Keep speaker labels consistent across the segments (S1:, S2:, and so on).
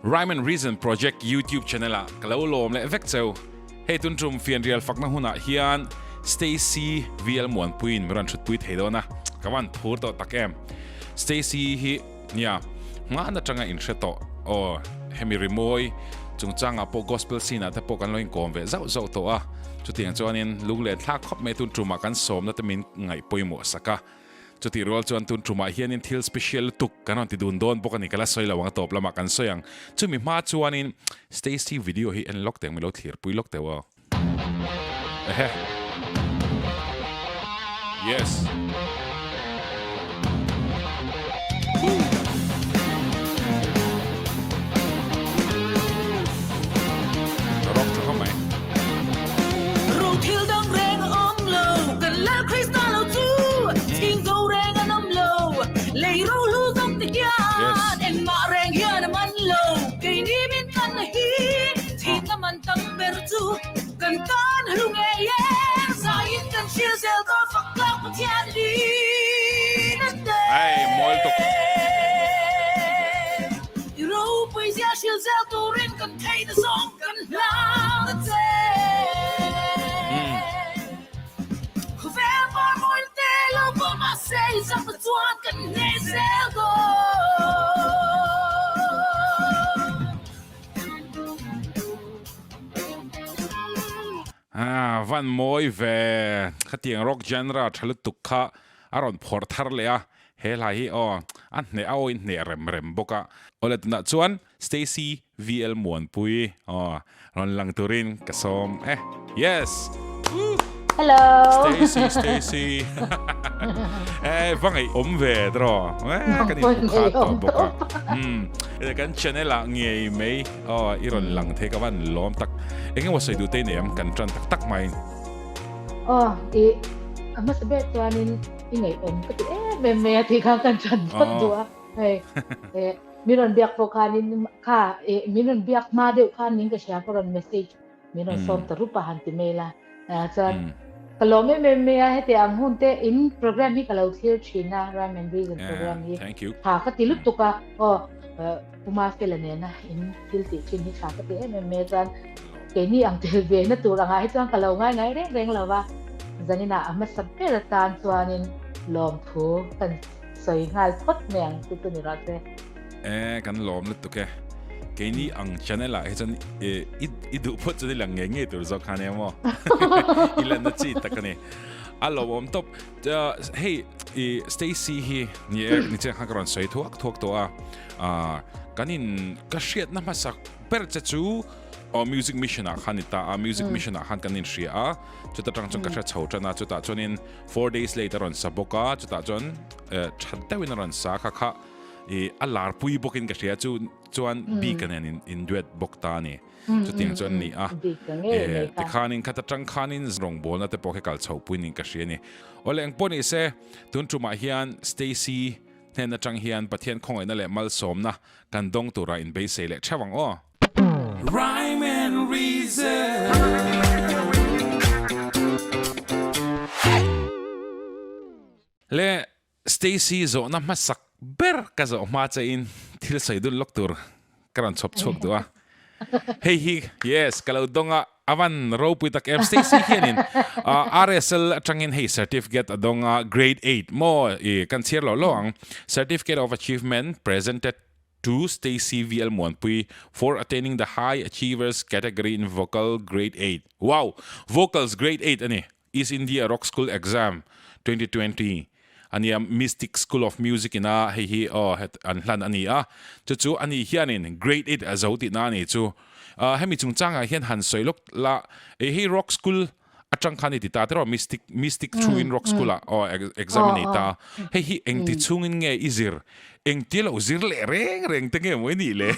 S1: Rhyme and Reason Project YouTube channel ah ka lo lawm leh vek cheu. Hei tun tum fianrial fakna hunah hian Stacy VL Muanpuiin min rawn thutpui thei dawn a, ka van phur tawh tak em. Stacy hi nia hman atanga inhre tawh aw, hemi rimawi chungchangah pawh gospel scene ah te pawh kan lo inkawm ve zauh zauh tawh a, chutiang chuanin lunglen thlak khawp mai tun tumah kan sawmna te min ngaih pawimawh sak a. Chutih rual chuan tun tumah hianin thil special lutuk kan rawn ti dun dawn bawk a ni, ka la sawi lo ang a tawp lamah kan sawi ang. Chumi hma chuanin Stacy video hi en lawk teh ang, min lo thlirpui lawk teh aw. Ehe. Yes. Rock tha khawp mai.
S2: Rothil dang reng a awm lo, kan Lal Krista lo chu Chhing zo reng an awm lo, lei rohlu zawk te hian Engmah reng hian a man lo, keini min tlanna hi Thihna man tam ber chu kan tan hlu ngei e Zaiin kan hria zel dawn fak tlak Pathian in a te
S1: Ai mawl tuk.
S2: I ropui zia hril zel turin kan theihna zawng kan hlang a che. Khawvel par mawi te lo pawh mahse i chakna chuan kan hneh zel dawn.
S1: Ah, van mawi ve. Khatiang rock genre tha lutuk kha a rawn phawrh thar leh a. He hla hi aw, a hneh a aw in hneh rem rem bawk a. Awle tunah chuan Stacy VL Muanpui aw rawn lang turin ka sawm e. Yes! Woo!
S3: Hello!
S1: Stacy, Stacy! Eh, va ngaih awm ve tiraw? Eh, kan inhmu khat tawh bawk a. Umm, kan channel ah ngei mai aw i rawn lang thei ka van lawm tak. Eng emaw sawi duh te i nei em? Kan tan tak tak mai.
S3: Aw, i a hmasa ber chuanin i ngaihawm ka ti em em mai a tih khan kan tan phawt duh a. Hei, eh, min rawn biak pawh khanin kha, eh, min rawn biak hma deuh khan min ka hria ka rawn message min rawn sawm ta rup a han ti mail a. Ah, chuan ka lawm em em mai a, heti ang hun te in program hi ka lo thlir thin a, Rhyme and Reason program hi.
S1: Thank you.
S3: Tha ka ti lutuk a, aw, Puma Fela nena in thil tih thin hi tha ka ti em em mai a, chuan keini ang tel ve na tur angah hi chuan ka lo ngai ngai reng reng lo va, zaninah a hmasa ber atan chuanin lawmthu kan sawi nghal phawt mai ang chu chu ni rawh se.
S1: E kan lawm lutuk e. Keini ang channel ah hi chuan i i duh phawt chuan i lang ngei ngei tur zawk khan em aw. I lanna chi tak a ni. A lawmawm tawp. Hei i Stacy hi ni e ni chiang khan ka rawn sawi thuak thuak tawh a. Kan in ka hriatna hmasak ber che chu aw music mission ah khan ni ta a. Music mission ah khan kan inhria a. Chuta tang chuan ka hre chho tan a. Chutah chuanin Four days late a rawn sa bawk a, chutah chuan tha deuhin a rawn sa kha kha i a lar pui bawkin ka hria chu chuan bik a nen in duet bawk ta a ni. Chutiang chuan ni a. Tikhanin khata tang khanin rawngbawlna te pawh khi kal chho pui niin ka hria a ni. Awle engpawh ni se, tun tumah hian Stacy hnen atang hian Pathian khawngaihna leh malsawmna kan dawng tura inbeisei leh theuh ang aw.
S2: Rhyme and reason.
S1: Le Stacy zawhna hmasak ber ka zawh hma che in thil sawi dun lawk tur ka rawn chhawp chhuak duh a. Hei hi yes ka lo dawng a, a van ropui tak em. Stacy hianin RSL atangin hei certificate a dawng a, grade 8 maw i kan chhiar lo lo ang. Certificate of Achievement presented to Stacy VL Muanpui for attaining the High Achievers category in Vocal Grade 8. Wow! Vocals Grade 8 a ni. East India Rock School Exam 2020 a nia, Mystic School of Music ina hei hi aw het an hlan a ni a. Chu chu a nih hianin Grade 8 a zo tihna a ni chu. Hemi chungchangah hian han sawi lawk la, hei Rock School Atang khan i ti ta tiraw Mystic Mystic thu in rock school ah aw exam i nei ta hei hi engti chhungin nge i zir engti lo zir leh reng reng te nge maw i nih le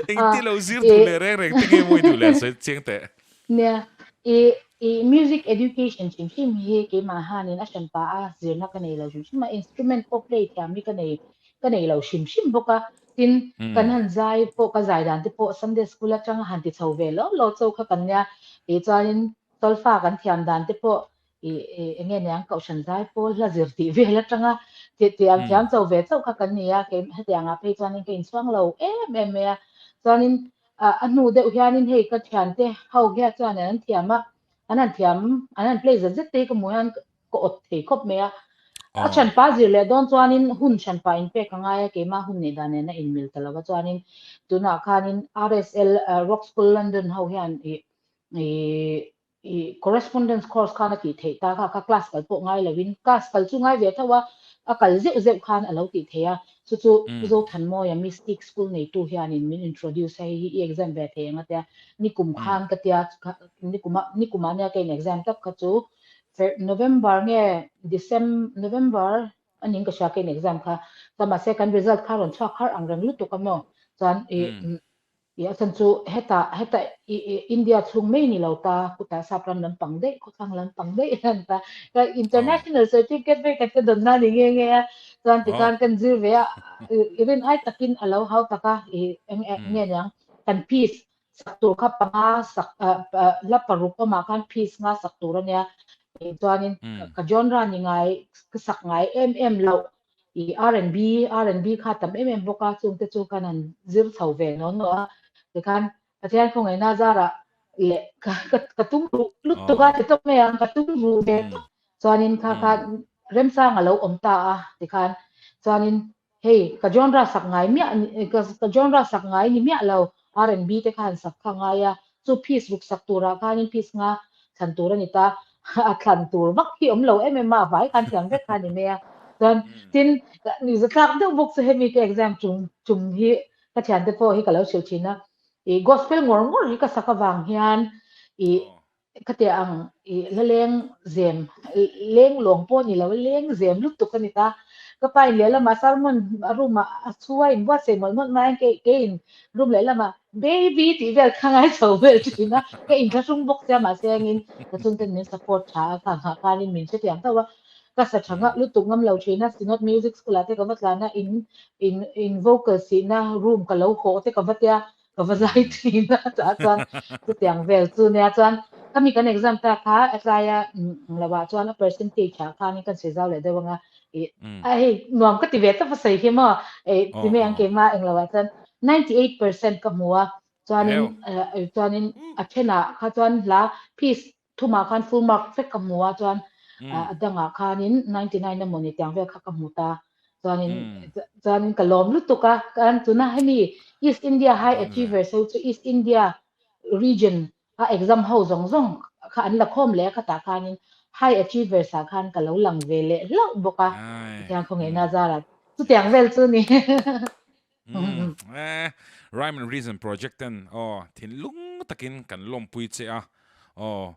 S1: engti lo zir duh leh reng reng te nge maw i duh le sawi chiang teh.
S3: Nia i i music education hrim hrim hi keimah hanin a hran pah a zirna ka nei lo hrim hrim a instrument pawh play thiam hi ka nei ka nei lo hrim hrim bawk a tin kan han zai pawh ka zai dan te pawh Sunday school atanga han ti chho ve lo lo cho kha kan nia tih chuanin solfa kan thiam dan te pawh ih eng nge niang kohhran zai pawl hla zir tih vel atanga Thiam thiam cho ve chauh kha kan ni a, kei hetiangah phei chuanin ka inchhuang lo em em mai a. Chuanin a hnu deuh hianin hei ka thiante ho hian chuan an thiam a, an han thiam, an han play zet zet te hi ka hmuh hian ka awt thei khawp mai a. A hranpa zir leh dawn chuanin hun hranpa inpek a ngai a, keimah hun neih dan nen a inmil ta lo a. Chuanin tunah khanin RSL Rock School London ho hian ih ih ih correspondence course khan a tih theih ta kha, kha class kal pawh ngai lovin class kal chu ngai ve tho a, a kal zeuh zeuh khan a lo tih theih a. Chu chu Pu Zothanmawia Mystic School neitu hianin min introduce a, hei hi i exam ve thei ang a tia, nikum khan ka tia, nikuma nikumah nia ka in exam tak kha chu November nge December November a ning ka hria ka in exam kha chuan mahse kan result kha rawn chhuak har ang reng lutuk a maw chuan i i a chhan chu heta heta i i India chhung mai ni lo ta kutah sap ram lampang daih khawthlang lampang daih an ta ka international certificate vek ka dawn na ni nge nge a chuan tikhan kan zir ve a i rin ai takin a lo hau tak a i eng nge niang kan piece Sak tur kha panga sak hla paruk awmah khan piece nga sak tur a nia. Chuanin ka genre ni ngai ka sak ngai em em loh i R&B R&B kha tam em em bawk a chungte chu kan han zir chho ve naw naw a. Tikhan Pathian khawngaihna zarah leh ka ka tum ruh lutuk a ti tawp mai ang ka tum ruh ve tawp. Chuanin kha kha remchang a lo awm ta a tikhan chuanin Hei, ka genre sak ngai miah ka genre sak ngai ni miah lo, R&B te khan sak kha ngai a, chu piece ruk sak turah khanin piece nga thlan tur a ni ta, a thlan tur vak hi awm lo em em a, a vai khan thiam vek kha a ni mai a. Chuan tin, nihzatlak deuh bawk chu hemi ka exam tum tum hi ka thiante pawh hi ka lo hrilh thin a, ih gospel ngawr ngawr hi ka sak avang hian ih Khatiah ang i hla leng zem, leng lawng pawh ni lo, leng zem lutuk a ni ta. Ka pa in lehlamah sermon a room ah a chhu a inbuatsaih mawlh mawlh mai a, kei kei in room lehlamah baby tih vel kha ngai chho vel thin a, ka inthlahrung bawk sia mahse angin ka chhungten min support tha a, kha nghah khanin min hrethiam tho a, ka sa tha ngah lutuk ngam lo thin a, Synod Music School ah te ka va tlan a, in in in vocal sihna room ka lo hawh te ka va tia, ka va zai thin a chah chuan chutiang vel chu nia chuan khami kan exam ta kha a tlaia lo ah chuan a percentage ah khanin kan sawi zau leh deuh anga i a hei nuam ka ti ve tawp a sawi hi maw ei ti mai ang keimah englo ah chuan 98% ka hmu a chuanin chuanin a thenah kha chuan hla piece thumah khan full mark vek ka hmu a chuan a dangah khanin 99 emaw ni tiang vel kha ka hmu ta chuanin chuanin ka lawm lutuk a kan tuna hemi East India High Achievers ho chu East India region a exam ho zawng zawng kha an la khawm leh a khatah khanin High Achievers ah khan ka lo lang ve leh hlauh bawk a tiang khawngaihna zarah chutiang vel chu ni.
S1: Eh, Rhyme and Reason project ten aw thinlung takin kan lawmpui che a aw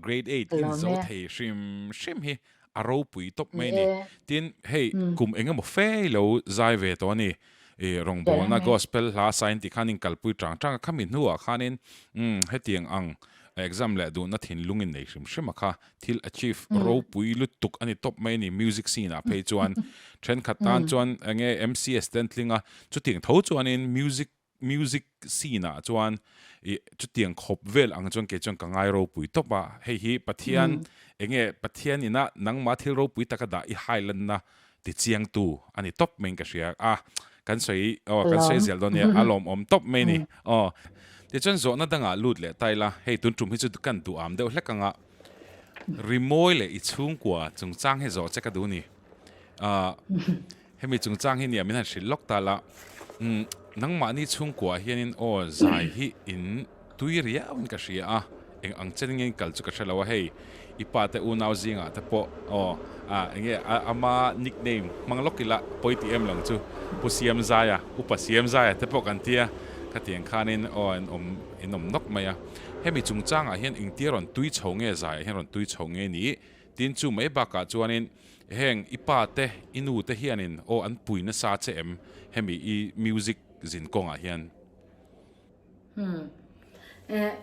S1: grade 8 in zo thei hrim hrim hi a ropui tawp mai ni. Tin hei kum engemaw fe lo zai ve tawh a ni. I rawngbawlna gospel hla sain tih khan in kalpui tang tang a khami hnuah khanin hetiang ang exam leh duhna thinlung in nei hrim hrim a kha thil achieve ropui lutuk a ni tawp mai a ni music scene ah phei chuan thenkhat tan chuan enge MCS te an tling a chutiang tho chuanin music music scene ah chuan ih chutiang khawp vel ang chuan kei chuan ka ngai ropui tawp a hei hi Pathian enge Pathian ina nangmah thil ropui taka dah i hailanna ti chiangtu a ni tawp maiin ka hria a, kan sawi aw kan sawi zel dawn nia a lawmawm tawp mai a ni aw. Tichuan zawhna dangah lut leh ta ila hei tun tum hi chu kan duham deuh hlek anga rimawi leh i chhungkua chungchang hi zawh che ka duh a ni. Ahh hemi chungchang hi nia min han hrilh lawk ta la umm nangmahni chhungkuaah hianin aw zai hi in Tui riauin ka hria a, eng ang chen nge kal chu ka hre lo a, hei i pa te unau zingah te pawh aw ah eng nge ama nickname hmang lawk ila pawi tih em lang chu Pu Siamzaia, Upa Siamzaia te pawh kan tia khatiang khanin aw an awm in awm nawk mai a. Hemi chungchangah hian engtia rawn tui chho nge zaiah hian rawn tui chho nge ni? Tin chu mai bakah chuanin heng i pa te i nu te hianin aw an pui nasa che em hemi i music zin kawngah hian?
S3: Hmm. Eh,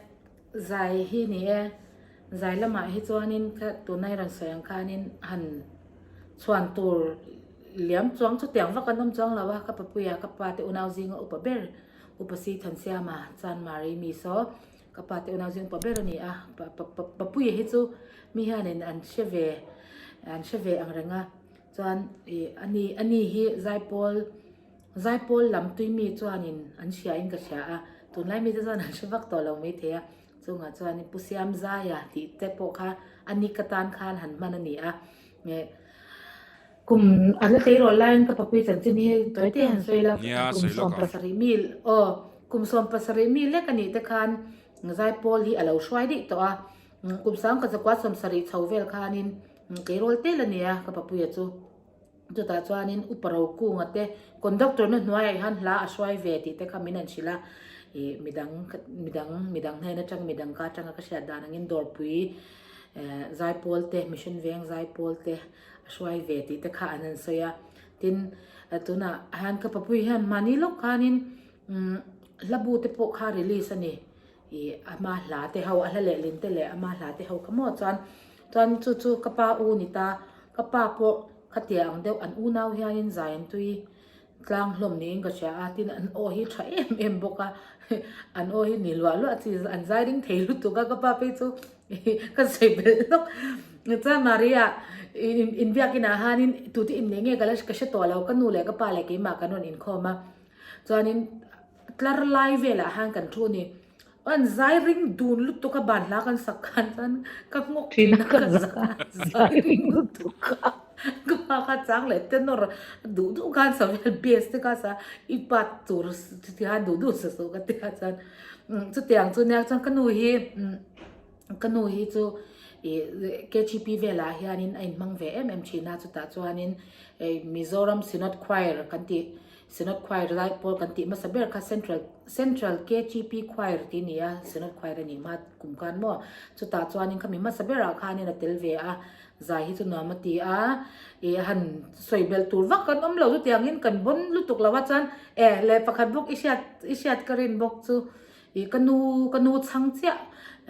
S3: zai hi ni e. Zai lamah hi chuanin kha tunai rawn sawi ang khanin han chhuan tur liam chuang chutiang vak an awm chuang lo a, ka papuia ka pa te unau zinga upa ber Upa Si Thansiama Chanmari mi saw ka pa te unau zing upa ber a ni a, papuia hi chu mi hianin an hre ve an hre ve ang reng a. Chuan ih ani ani hi zaipawl zaipawl lam tui mi chuanin an hria in ka hria a, tunlai mite chuan an hre vak tawh lo maithei a, chungah chuanin Pu Siamzaia tih te pawh kha a ni ka tan khan han hman a ni a, ih kum a la tleirawl laiin ka papui chanchin hi tawi te han sawi la, kum 70 mi aw kum 70 mi lek a nih te khan zaipawl hi a lo hruai daih tawh a, kum sang ka zakua 70 chho vel khanin Tleirawl tel a nia ka papuia chu. Chutah chuanin Upa Rokunga te conductor na hnuaiah hian hla a hruai ve tih te kha min han hrilh a. Ih midang midang midang hnen atang midang ka atanga ka hriat dan angin dawrpui eh zaipawl te mission veng zaipawl te a hruai ve tih te kha an han sawi a. Tin tunah hian ka papui hian mahni lawk khanin umm hla bu te pawh kha release a ni. Ih ama hla te ho a hla lehlin te leh ama hla te ho kha maw chuan chuan chu chu ka pa u ni ta ka pa pawh khatia ang deuh an unau hianin zai an tui tlang hlawm niin ka hria a tin an aw hi tha em em bawk a an aw hi ni luah luah chi an zai ring thei lutuk a ka pa phei chu ka sawi belh lawk chuan Maria inbiak inah hianin tute innei nge ka la ka hre tawh lo ka nu leh ka pa leh keimah kan rawn inkhawm a chuanin. Tlar lai velah khan kan thu a ni. An zai ring dun lutuk a ban hla kan sak khan chuan ka nghawk thin a ka zai ring lutuk a. Ka pa kha chang leh tenor duh duh khan sa vel bass te kha sa i pat tur ti khan duh duh sa suh ka ti a chuan chutiang chu nia chuan ka nu hi ka nu hi chu ih KGP velah hianin a inhmang ve em em thin a chutah chuanin Mizoram Synod Choir kan tih Synod Choir lai pawl kan tih hmasa ber kha Central Central KGP Choir tih a ni a, Synod Choir a nih hma kum khan maw? Chutah chuanin khami hmasa berah khanin a tel ve a, zai hi chu nuam a ti a, ih han sawi belh tur vak kan awm lo chutiangin kan bawn lutuk lo a chuan e leh pakhat bawk i hriat i hriat ka rin bawk chu ih ka nu ka nu chhang chiah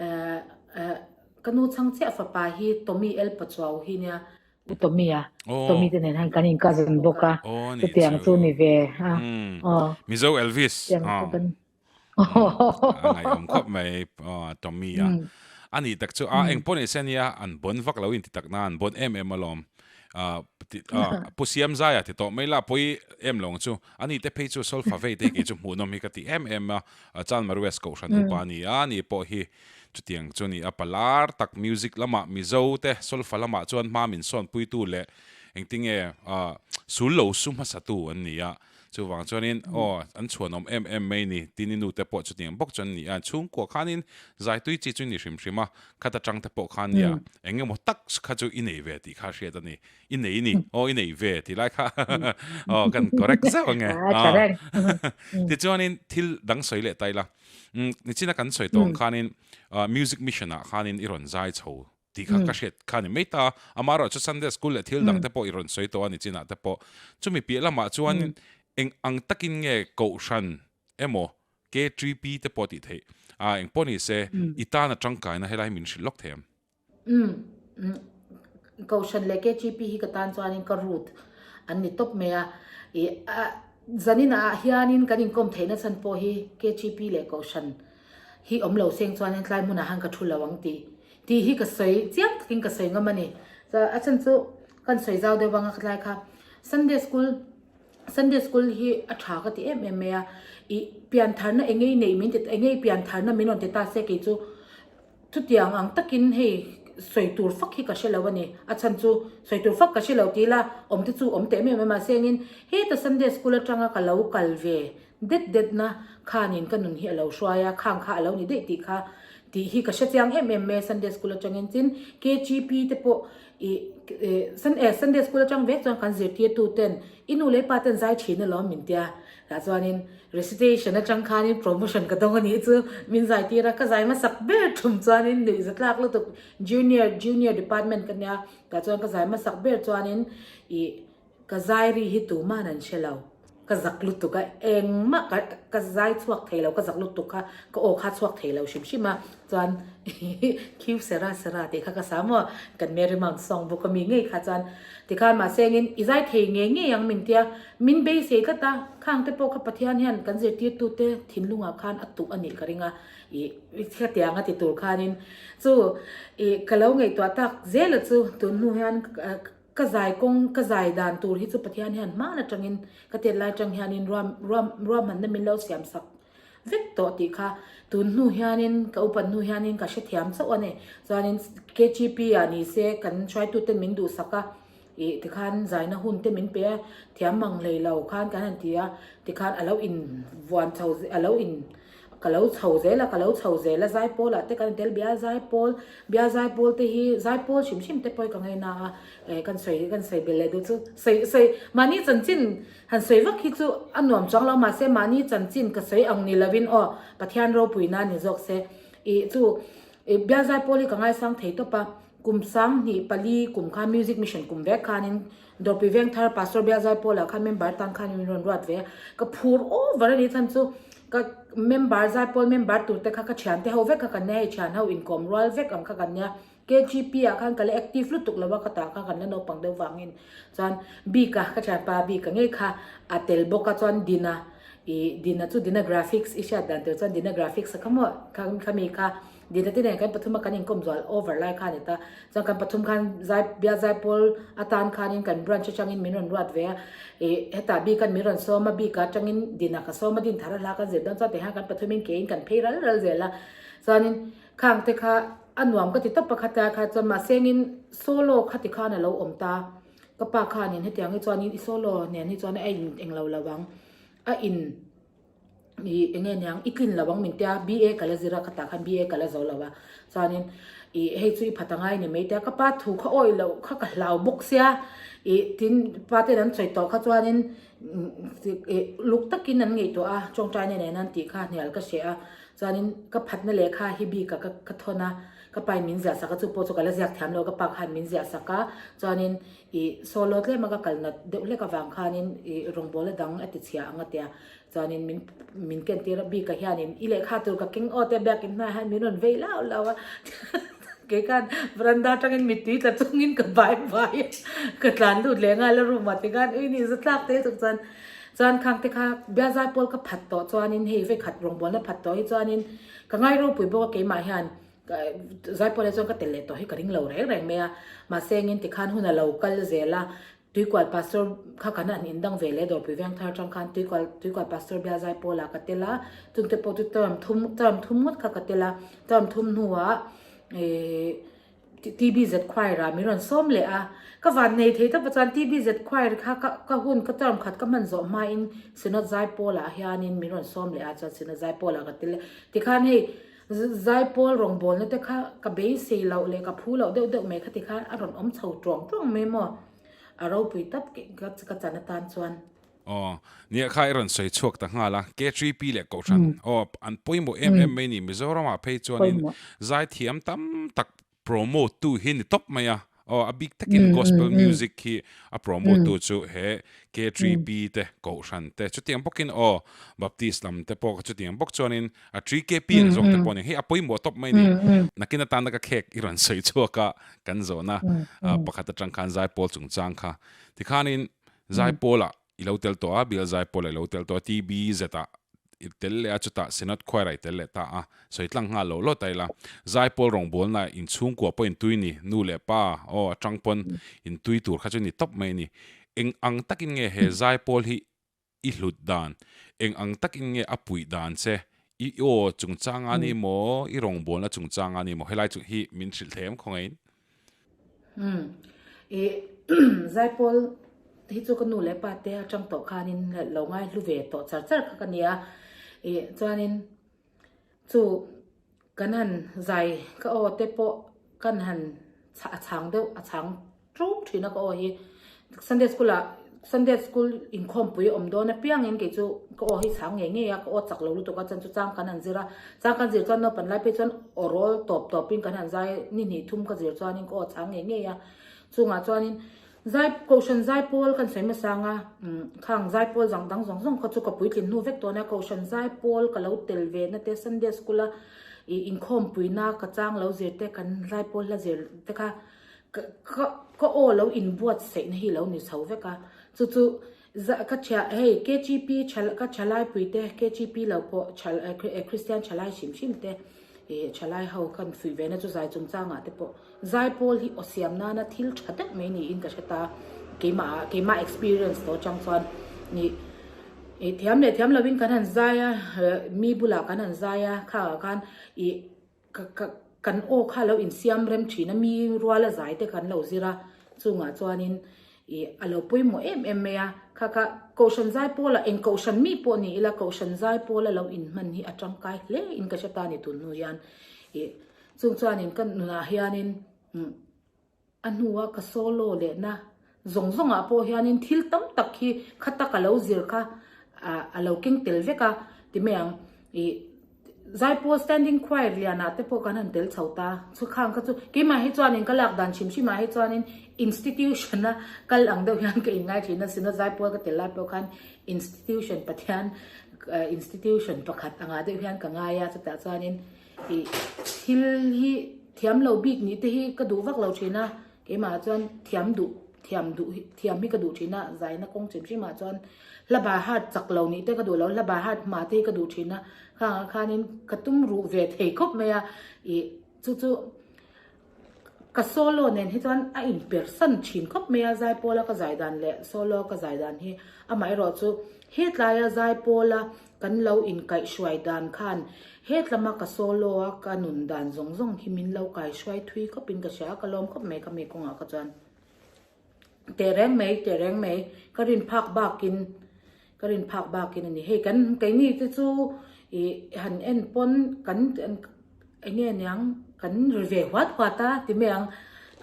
S3: eh eh ka nu chhang chiah fapa hi Tommy El Pachuau hi nia. Pu Tommy a, Tommy te nen han kan in cousin bawk a, chutiang chu ni ve a.
S1: Mizo Elvis.
S3: Chutiang chu kan
S1: A ngaihawm khawp mai Tommy a. A nih tak chu a eng pawh ni se nia an bawn vak lo in ti tak na an bawn em em alawm. Pu Siamzaia ti tawh mai la pawi em lo ang chu. A ni te phei chu solfa vei te hi kei chu hmuhnawm hi ka ti em em a. Chan Marues kohhran upa a ni a, ni pawh hi Chutiang chu ni a palar tak music lamah Mizo te solfa lamah chuan hma min sawnpuitu leh engtinge sul lo su hmasatu an ni a, chuvang chuanin aw an chhuanawm em em mai ni tin i nute pawh chutiang bawk chu an ni a, chhungkua khanin zaitui chi chu ni hrim hrim a, khat atang te pawh khan nia eng emaw tak kha chu i nei ve tih kha hriat a ni, i nei ni aw i nei ve tih lai kha aw kan correct zeuh ange tichuanin thil dang sawi leh ta ila. Nichina kan sawi tawh ang khanin music mission ah khanin i rawn zai chho tih kha ka hriat kha ni mai ta. Amaherawh chu Sunday school leh thil dang te pawh i rawn sawi tawh a nichinah te pawh. Chumi piah lamah chuan eng ang takin nge Kohhran emaw K3P te pawh tih theih a eng pawh ni se i tan a tangkaina helai hi min hrilh lawk thei ang.
S3: Umm Kohhran leh KGP hi ka tan chuanin ka root an ni tawp mai a, ih a zanin ah hianin kan inkawm theihna chhan pawh hi KGP leh Kohhran hi awm lo seng chuanin tlai hmunah han ka thu lo ang tih tih hi ka sawi chiang takin ka sawi ngam a ni. A chhan chu kan sawi zau deuh vang a tlai kha Sunday school Sunday school hi a tha ka ti em em mai a, ih piantharna eng ngei neih min ti eng ngei piantharna min rawn ti ta se kei chu Chutiang ang takin hei sawi tur fak hi ka hre lo a ni. A chhan chu sawi tur fak ka hre lo tih ila awm te chu awm teh em em a, mahse engin heta Sunday school atanga ka lo kal ve det det na khanin ka nun hi a lo hruai a, khang kha a lo ni daih tih kha tih hi ka hre chiang em em mai a Sunday school atangin. Tin, KGP te pawh ih Sunday school atang vek chuan kan zirtirtu ten i nu leh i pa ten zai thin alawm min tia. Tah chuanin recitation atang khanin promotion ka dawng a nih chu min zai tir a, ka zai hmasak ber thum chuanin nuih za tlak lutuk junior junior department ka nia tah chuan ka zai hmasak ber chuanin ih ka zai ri hi tuman an hre lo ka zak lutuk a engmah ka ka zai chhuak thei lo ka zak lutuk kha ka aw kha chhuak thei lo hrim hrim a chuan khiu sera sera tih kha ka sa maw kan Mary Mount song book ami ngei kha chuan tikhan mahse engin i zai thei ngei ngei ang min tia Min beisei tlat a, khang te pawh kha Pathian hian kan zirtirtute thinlungah khan a tuh a nih ka ring a, ih hetiang a ti tur khanin chu ih ka lo ngaihtuah tak zel a chu tun hnu hian.
S2: Ka zai kawng, ka zai dan tur hi chu Pathian hian hman atangin ka tet lai atang hianin ruam ruam ruahmanna min lo siam sak vek tawh tih kha tun hnu hianin ka upat hnu hianin ka hrethiam chauh a ni. Chuanin KGP ah ni se kan hruaituten min duhsak a, ih tikhan zaina hun te min pe a, thiam mang hlei lo khan kan han ti a, tikhan a lo in vuan chho a lo in Ka lo chho zel a, ka lo chho zel a, Zaipawl ah te kan tel bia, Zaipawl, bia Zaipawl te hi Zaipawl hrim hrim te pawh hi ka ngaina a, eh kan sawi kan sawi belh leh duh chu sawi sawi mahni chanchin han sawi vak hi chu a nuam chuang lo mahse mahni chanchin ka sawi ang ni lovin aw Pathian ropui na ni zawk se ih chu ih bia Zaipawl hi ka ngaisang thei tawp a, kum 2004 kum khan music mission kum vek khanin Dawrpui Vengthar Pastor Bialzai Paula khan member tan khan min rawn ruat ve a, ka phur over a ni chhan chu ka member Zaipawl member tur te kha ka thian te ho vek kha kan nia hei thian ho inkawm rual vek ang kha kan nia KGP ah khan ka la active lutuk lo a ka tah kha kan la naupang deuh vangin chuan bik a ka thianpa bik a ngei kha a tel bawk a chuan Dina ih Dina chu Dina graphics i hriat dan tur chuan Dina graphics a kha maw khami kha Dina te nen kan pathum a kan inkawm zual over lai kha a ni ta. Chuan kan pathum khan zai bial zaipawl atan khanin kan branch atangin min rawn ruat ve a. Ih hetah bikan min rawn sawm a, bik atangin Dina ka sawm a, din thar a hla kan zir dawn chuan tihian kan pathumin keiin kan phei ral ral zel a. Chuanin khang te kha a nuam ka ti tawp pakhat a kha chuan mahsengin solo kha ti khan a lo awm ta. Ka pa khanin hetiang hi chuanin i solo nen hi chuan a in englo lo ang a in. Ih enge niang i tlin lo ang min tia BA ka la zir a ka tah khan BA ka la zo lo a chuanin ih hei chu i phat angai ni mai tia ka pa thu kha awih loh kha ka hlau bawk sia ih tin pa ten an sawi tawh kha chuanin ih luk takin an ngaihtuah a tawngtaina nen an tih kha hnial ka hreh a chuanin ka phatna lehkha hi bik ah ka thawn a ka pa in min ziah sak a chu pawh chu ka la ziak thiam lo ka pa khan min ziah sak a chuanin ih solo tlem a ka kal nat deuh hlek avang khanin ih rawngbawla dang a ti chhia ang a tia. Chuanin min min ken tir a bik ah hianin i lehkha tur ka keng aw te biakin hnuaiah hian min rawn vei lau lau a kei khan veranda atangin mittui tla chungin ka bai bai a ka tlan lut leh nghal a room ah tikhan ui ni za tlak te tuk chuan chuan khang te kha biazai pawl ka phat tawh chuanin hei vekhat rawngbawlna phat tawh hi chuanin ka ngai ropui bawk a keimah hian zaipawl ah chuan ka tel leh tawh hi ka ring lo reng reng mai a mahse engin tikhan hun a lo kal zel a Tuikual Pastor kha kan han indang ve leh Dawrpui Vengthar atang khan Tuikual Tuikual Pastor Bialzai Pawlah ka tel a, chungte pawh chu term thum term thum ngawt kha ka tel a, term thum hnuah ihh TBZ Choir ah min rawn sawm leh a, ka van nei thei tawp a chuan TBZ Choir kha ka ka hun ka term khat ka hman zawh hmain Synod Zaipawlah hianin min rawn sawm leh a chuan Synod Zaipawlah ka tel a, tikhan hei Zaipawl rawngbawlna te kha ka beisei loh leh ka phu loh deuh deuh mai kha tikhan a rawn awm chho tuang tuang mai maw? A ropui tap ka chan atan chuan.
S1: Aw, nia kha i rawn sawi chhuak ta nghal a, K3P leh Kohhran aw an pawimawh em em mai ni, Mizoramah phei chuanin zaithiam tam tak promote tu hi ni tawp mai a, aw a bik takin gospel music hi a promote tu chu he K3P te Kohhran te chutiang bawkin aw Baptist lam te pawh chutiang bawk chuanin a 3KP ang zawk te pawh ni hei a pawimawh tawp mai ni nakin atana ka khek i rawn sawi chhuak a kan zawhna pakhat atang khan Zaipawl chungchang kha tikhanin Zaipawlah i lo tel tawh a, Bial Zaipawl ah i lo tel tawh a, TBZ ah i tel leh a, chutah Synod Choir ah i tel leh ta a, sawi tlang nghal lo lo ta ila. Zaipawl rawngbawlna inchhungkua pawh intui ni, nu leh pa aw atang pawn intui tur kha chu ni tawp mai a ni. Eng ang takin nge he Zaipawl hi i hlut dan, eng ang takin nge a puih dan che, i aw chungchang a ni maw, i rawngbawlna chungchang a ni maw, helai chu hi min hrilh thei em khawngaihin?
S2: Umm i Zaipawl hi chu ka nu leh pa te atang tawh khanin lo ngai hlu ve tawh char char kha ka nia i chuanin chu kan han zai ka aw te pawh kan han a chhang deuh a chhang ṭup ṭhin a ka aw hi Sunday school ah Sunday school inkhawmpui awm dawn apiangin kei chu ka aw hi chhang ngei ngei a ka aw chak lo lutuk a chuan chu chang kan han zir a chang kan zir chuan naupan lai phei chuan aw rawl tawp tawpin kan han zai ni hnih thum ka zir chuanin ka aw chhang ngei ngei a chungah chuanin zai kohhran zaipawl kan sawi hmasa anga khang zaipawl zang dang zawng zawng kha chu ka puitlin hnu vek tawh a kohhran zaipawl ka lo tel ve na te Sunday school a ih inkhawmpuina ka chang lo zir te kan zaipawl hla zir te kha Ka ka ka aw lo inbuatsaih na hi lo ni chho vek a, chu chu za ka ṭhia hei KGP ṭha ka ṭhalaipui te KGP lo pawh ṭha Kristian ṭhalai hrim hrim te Ih thalai ho khan fuih ve na chu zai chungchangah te pawh zaipawl hi aw siam nana thil tha deuh mai niin ka hre ta. Keimah ah keimah experience tawh atang chuan ih ih thiam leh thiam lovin kan han zai a mi bulah kan han zai a khangah khan ih ka ka kan aw kha lo insiam rem thin a mi ruala zai te kan lo zir a chungah chuanin Ih, a lo pawimawh em em mai a, kha kha Kohhran Zaipawla eng Kohhran mi pawh ni ila Kohhran Zaipawla lo inhman hi a tangkai hle in ka hre ta ni tun hnu hian. Ih, chung chuanin ka nunah hianin a hnua ka solo lehna zawng zawngah pawh hianin thil tam tak hi khata ka lo zir kha a lo keng tel vek a ti mai ang. Ih. Zaipawl Standing Choir lianah te pawh kan han tel chho ta. Chu khang kha chu keimah hi chuanin ka lak dan hrim hrimah hi chuanin institution a kal ang deuh hian ka inngai thin a, Synod Zaipawl ka tel lai pawh khan institution Pathian institution pakhat angah deuh hian ka ngai a, chutah chuanin ih thil hi thiam lo bik nih te hi ka duh vak lo thin a, Keimah chuan thiam duh thiam duh hi thiam hi ka duh thin a, zaina kawng hrim hrimah chuan hla bar hat chak lo nih te ka duh lo, hla bar hat hma te hi ka duh thin a, khangah khanin ka tum ruh ve thei khawp mai a, ih chu chu ka solo nen hi chuan a inpersan thin khawp mai a, zaipawla ka zai dan leh solo ka zai dan hi amaherawhchu hetlaia zaipawla Kan lo inkaihhruai dan khan hetlama ka solo a ka nun dan zawng zawng hi min lo kaihhruai thui khawpin ka hria a, ka lawm khawp mai ka mi kawngah kha chuan tehreng mai tehreng mai ka rin phak bakin ka rin phak bakin a ni. Hei kan keini te chu ih han en pawn kan Eng nge niang kan ri ve huat huat a ti mai ang,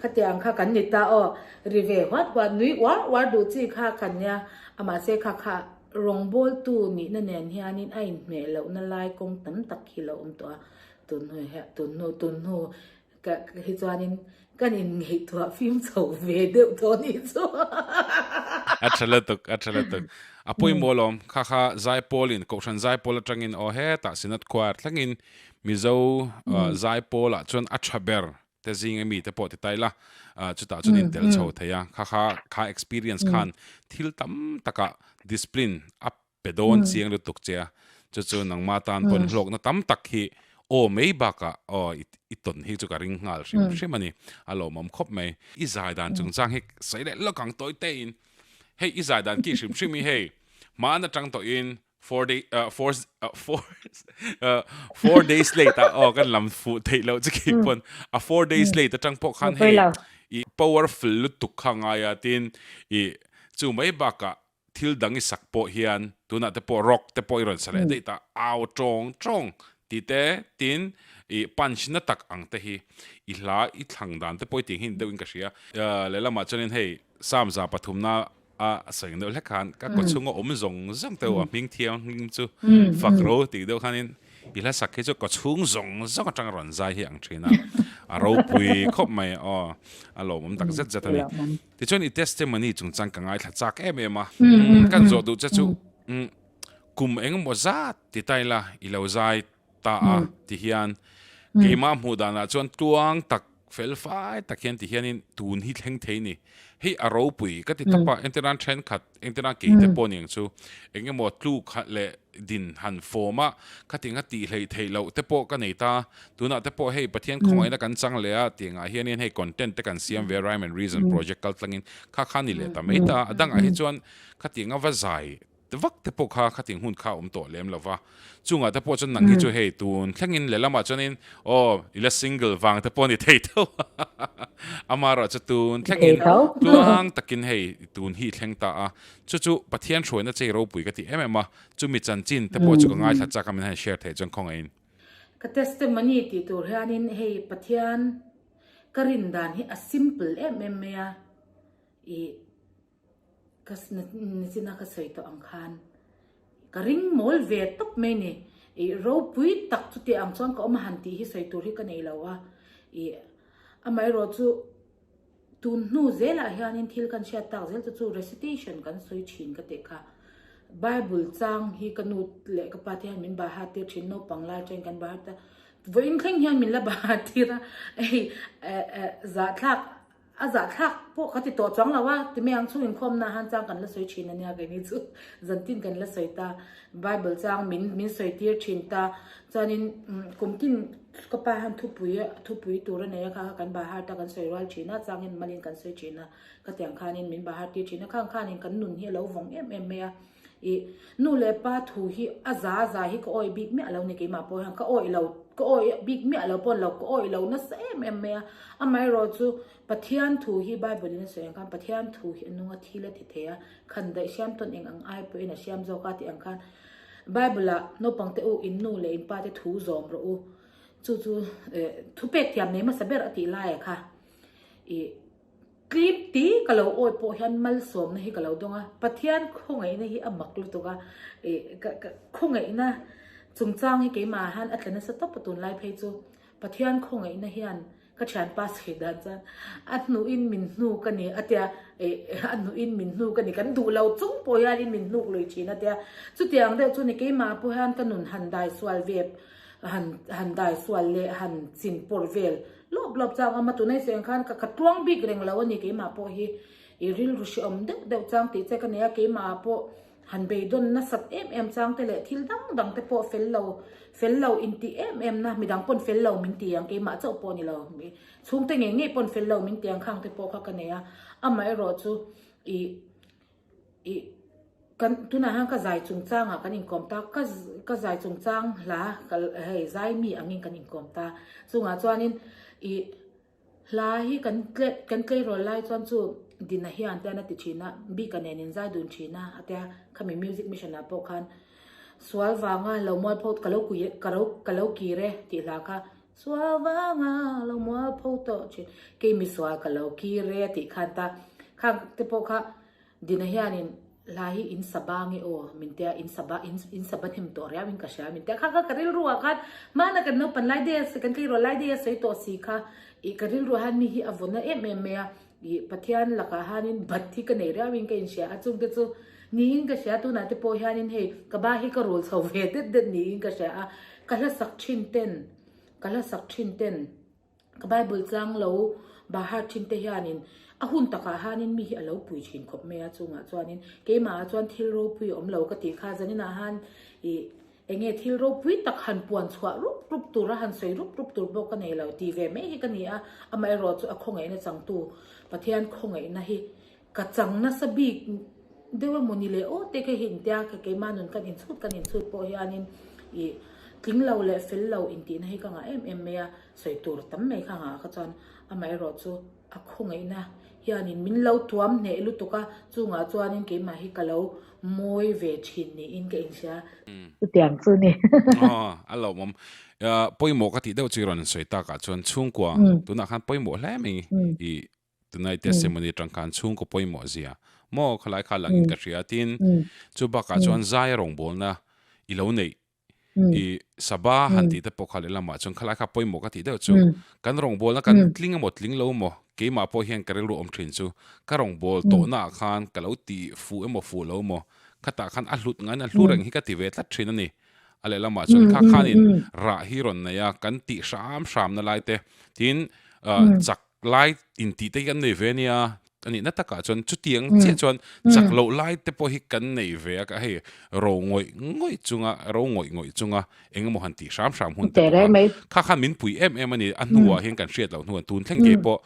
S2: khatiang kha kan ni ta aw, ri ve huat huat nui uar uar duh chi kha kan nia, amahse kha kha rawngbawltu nihna nen hianin a inhmeh lohna lai kawng tam tak hi lo awm tawh a, tun hnu hian tun hnu tun hnu ka hi chuanin kan inngaihtuah fim chho ve deuh tawh a nih chu.
S1: A tha lutuk, a tha lutuk. A pawimawh alawm, kha kha Zaipawlin, Kohhran Zaipawl atangin aw hetah Synod Choir thlengin Mizo zaipawl ah chuan a tha ber te zing ami te pawh ti ta ila, chutah chuan in tel chho thei a, kha kha kha experience khan thil tam takah discipline a pe dawn chiang lutuk che a, chu chu nangma tan pawn hlawkna tam tak hi aw mai bakah aw i tawn hi chu ka ring nghal hrim hrim a ni, a lawmawm khawp mai. I zai dan chungchang hi sawi leh lawk ang tawi tein, hei i zai dan ki hrim hrim hi hei hmaan atang tawhin 4 day 4 4 4 days late a oh kan lam fu theih loh chu khi pawn a 4 days late atang pawh khan hei i powerful lutuk kha ngai a tin i chu mai bakah thil dang i sak pawh hian tunah te pawh rock te pawh i rawn sa leh daih ta au tawng tawng tih te tin i punch na tak ang te hi i hla i thlang dan te pawh i tih hi deuhin ka hria lehlamah chuanin hei Samza pathumna A sawi deuh hlek khan ka kaw chhunga awm zawng zawng te a hming thianghlim chu fak ro tih deuh khanin i hla sak hi chu kaw chhung zawng zawng atanga rawn zai hi ang thin a, a ropui khawp mai aw, a lawmawm tak zet zet a ni. Tichuan i testimony chungchang ka ngaithla chak em em a, kan zawh duh che chu kum engemaw zat ti ta ila i lo zai ta a ti hian keimah hmuh danah chuan tluang tak fel fai tak hian ti hianin tun hi thleng thei ni. Hei a ropui ka ti tawp a, entirnan thenkhat entirnan kei te pawh niang chu eng emaw tluk leh din han fawm a, khatiang kha tih hleih theih loh te pawh ka nei ta. Tunah te pawh hei Pathian khawngaihna kan chang leh a tiangah hianin hei content te kan siam ve a Rhyme and Reason project kal tlangin kha kha ni leh ta mai ta. A dangah hi chuan khatianga va zai vak te pawh kha khating hun kha a awm tawh lem lo va, chungah te pawh chuan nang hi chu hei tun thlengin lehlamah chuanin aw i la single vang te pawh a ni thei tho amaherawh chu tun thlengin tluang takin hei tun hi i thleng ta a, chu chu Pathian hruaina chei ropui ka ti em em a, chumi chanchin te pawh chu ka ngaithla chak a min han share theih chuan khawngaihin.
S2: Ka testimony tih tur hianin hei Pathian ka rin dan hi a simple em em mai a, ih. Ka nichina ka sawi tawh ang khan ka ring mawl ve tawp mai ni. Ih ropui tak chuti ang chuan ka awm a han tih hi sawi tur hi ka nei lo a. Ih amaherawh chu tun hnu zelah hianin thil kan hriat tak zel chu chu recitation kan sawi thin ka tih kha. Bible chang hi ka nu leh ka pa te hian min bahat tir thin naupang lai atangin kan bahat a. Vawiin thleng hian min la bahat tir a. Hei zahthlak. A zahthlak pawh ka ti tawh chuang lo a, ti mai ang chhung inkhawmna han chang kan la sawi thin a nia keini chu zantin kan la sawi ta, Bible chang min min sawi tir thin ta, chuanin kum tin ka pa hian thupui thupui tur a nei a kha kha kan bahar ta kan sawi rual thin a, changin malin kan sawi thin a, khatiang khanin min bahar tir thin a, khang khanin kan nun hi a lo vawng em em mai a, ih nu leh pa thu hi a za za hi ka awih bik miah lo ni keimah pawh hian ka awih lo ka awih bik miah lo pawn lo ka awih lo nasa em em mai a, amaherawh chu Pathian thu hi Bible in a sawi ang khan Pathian thu hi a nunga thil a ti thei a, khan daih hriam tawn eng ang ai pawhin a hriam zawk a tih ang khan Bible ah naupang te u in nu leh in pa te thu zawm rawh u chu chu eh thu pek thiam nei hmasa ber a tih lai ah kha ih Tlip ti ka lo awi pawh hian malsawmna hi ka lo dawng a, Pathian khawngaihna hi a mak lutuk a, ih ka ka khawngaihna chungchang hi keimah ah hian a tla nasa tawp a tunlai phei chu Pathian khawngaihna hian ka thianpa sawi dan chuan a hnuhin min hnuk a ni a tia, ih a hnuhin min hnuk a ni kan duh lo chung pawh hianin min hnuk lui thin a tia, chutiang deuh chu ni keimah pawh hian ka nun han dai sual ve han han dai sual leh han chin pawr vel Lawp lawp chang awm a, tunai sawi ang khan ka tluang bik reng lo a ni keimah pawh hi i rilru hrehawm deuh deuh chang tih che ka nei a, keimah ah pawh han beidawn nasat em em chang te leh thil dang dang te pawh fel lo fel lo intih em em na midang pawn fel lo min ti ang keimah chauh pawh ni lo chhungte ngei ngei pawn fel lo min ti ang khang te pawh kha ka nei a, amaherawh chu i I kan tunah hian ka zai chungchangah kan inkawm ta, ka ka zai chungchang hla ka hei zai mi angin kan inkawm ta. Chungah chuanin i hla hi kan tle kan tleirawl lai chuan chu Dina hian te an a ti thin a, Bika nen in zai dun thin a a tia, khami music mission ah pawh khan sual vanga lo mualpho ka lo kui ka lo ka lo kir e tih hla kha sual vanga lo mualpho tawh thin kei misual ka lo kir e a tih khan ta khang te pawh kha Dina hianin hla hi in sa ba nge aw min tia in sa ba in in sa ba hnem tawh riau in ka hria min tia kha kha ka rilru ah khan hmana kan naupan lai daih a kan tleirawl lai daih a sawi tawh si kha ih ka rilru ah hian mi hi a vawn na em em mai a ih Pathian lakah hianin bat hi ka nei riau in ka inhria a chungte chu niin ka hria tunah te pawh hianin hei ka ba hi ka rul chho ve det det niin ka hria a ka hla sak thin ten ka hla sak thin ten Ka Bible chang lo bahar thin te hianin a hun takah hanin mi hi a lo pui thin khawp mai a, chungah chuanin keimahah chuan thil ropui a awm lo ka tih kha zaninah han ih enge thil ropui tak han puan chhuah rup rup tur a han sawi rup rup tur pawh ka nei lo tih ve mai hi ka ni a, amaherawh chu a khawngaihna changtu Pathian khawngaihna hi Ka chang nasa bik deuh emaw ni leh aw te kha hi intia ka keimah nun kan inchhut kan inchhut pawh hianin ih tling lo leh fel lo intihna hi ka ngah em em mai a, sawi tur tam mai kha ngah kha chuan amaherawh chu a khawngaihna hianin min lo tuam hneh lutuk a, chungah chuanin keimah hi ka lo mawi ve thin niin ka inhria.
S3: Chutiang chu ni.
S1: Aw, a lawmawm. Pawimawh ka tih deuh chu i rawn sawi takah chuan chhungkua tunah khan pawimawh hle mai i Tunai testimony atang khan chhungkaw pawimawh zia maw khalai kha langin ka hria tin chu bakah chuan zai a rawngbawlna i lo neih i saba han tih te pawh kha lehlamah chuan khalai kha pawimawh ka tih deuh chu kan rawngbawlna kan tling emaw tling lo emaw keimah pawh hian ka rilru awm thin chu ka rawngbâwl tawhna ah khan ka lo ti fuh emaw fuh lo emaw khatah khan a hlut ngain a hlu reng hi ka ti ve tlat thin a ni. A lehlamah chuan kha khanin rah hi rawn nei a kan tih hram hramna lai te tin chak Lai intih te hi kan nei ve a nia, a nihna takah chuan chutiang chiah chuan chak loh lai te pawh hi kan nei ve a, hei ro ngawih ngawih chunga, ro ngawih ngawih chunga eng emaw han tih hram hram hun te pawh a, kha khan min pui em em a ni, a hnuah hian kan hriat loh hnuah tun thleng ngei pawh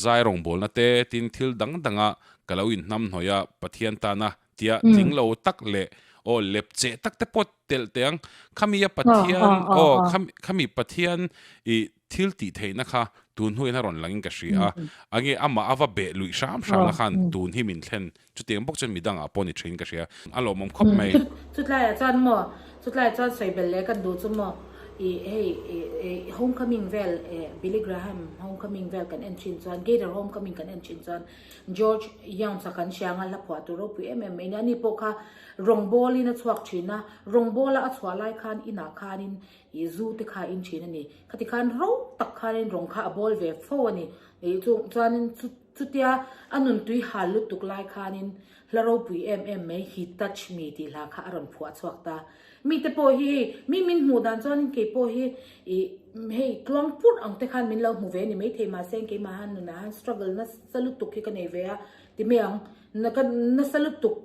S1: zai rawngbawlna te tin thil dang danga ka lo inhnamhnawih a, Pathian tana tia tling lo tak leh aw lep cheh tak te pawh telh teh ang, khami a Pathian aw khami Pathian ih thil tih theihna kha tun hnuaiin a rawn langin ka hria a, ange amah a va beh luih hram hram na khan tun hi min thlen chutiang bawk chuan midangah pawh ni thin ka hria, a lawmawm khawp mai.
S2: Chutlaiah chuan maw, chutlaiah chuan sawi belh leh kan duh chu maw ih hei ih homecoming vel eh Billy Graham homecoming vel kan en thin chuan Gaither homecoming kan en thin chuan George Youngs a kan hria anga hla phuah tur ropui em em mai nia, ani pawh kha rawngbawlin a chhuak thin a, rawngbawla a chhuah lai khan inah khanin ih zu te kha a in thin a ni. Khati khan ro tak khanin rawng kha a bawl ve fo a ni. Ih chu chuanin chu chutia a nun tui hal lutuk lai khanin. Hla ropui em em mai He Touch Me tih hla kha a rawn phuah chhuak ta. Mite pawh hi hei, mi min hmuh dan chuanin kei pawh hi ih hei tluang purh ang te khan min lo hmu ve a ni maithei mahse keimah han nunah han struggle nasa lutuk hi ka nei ve a ti mai ang. Ka nasa lutuk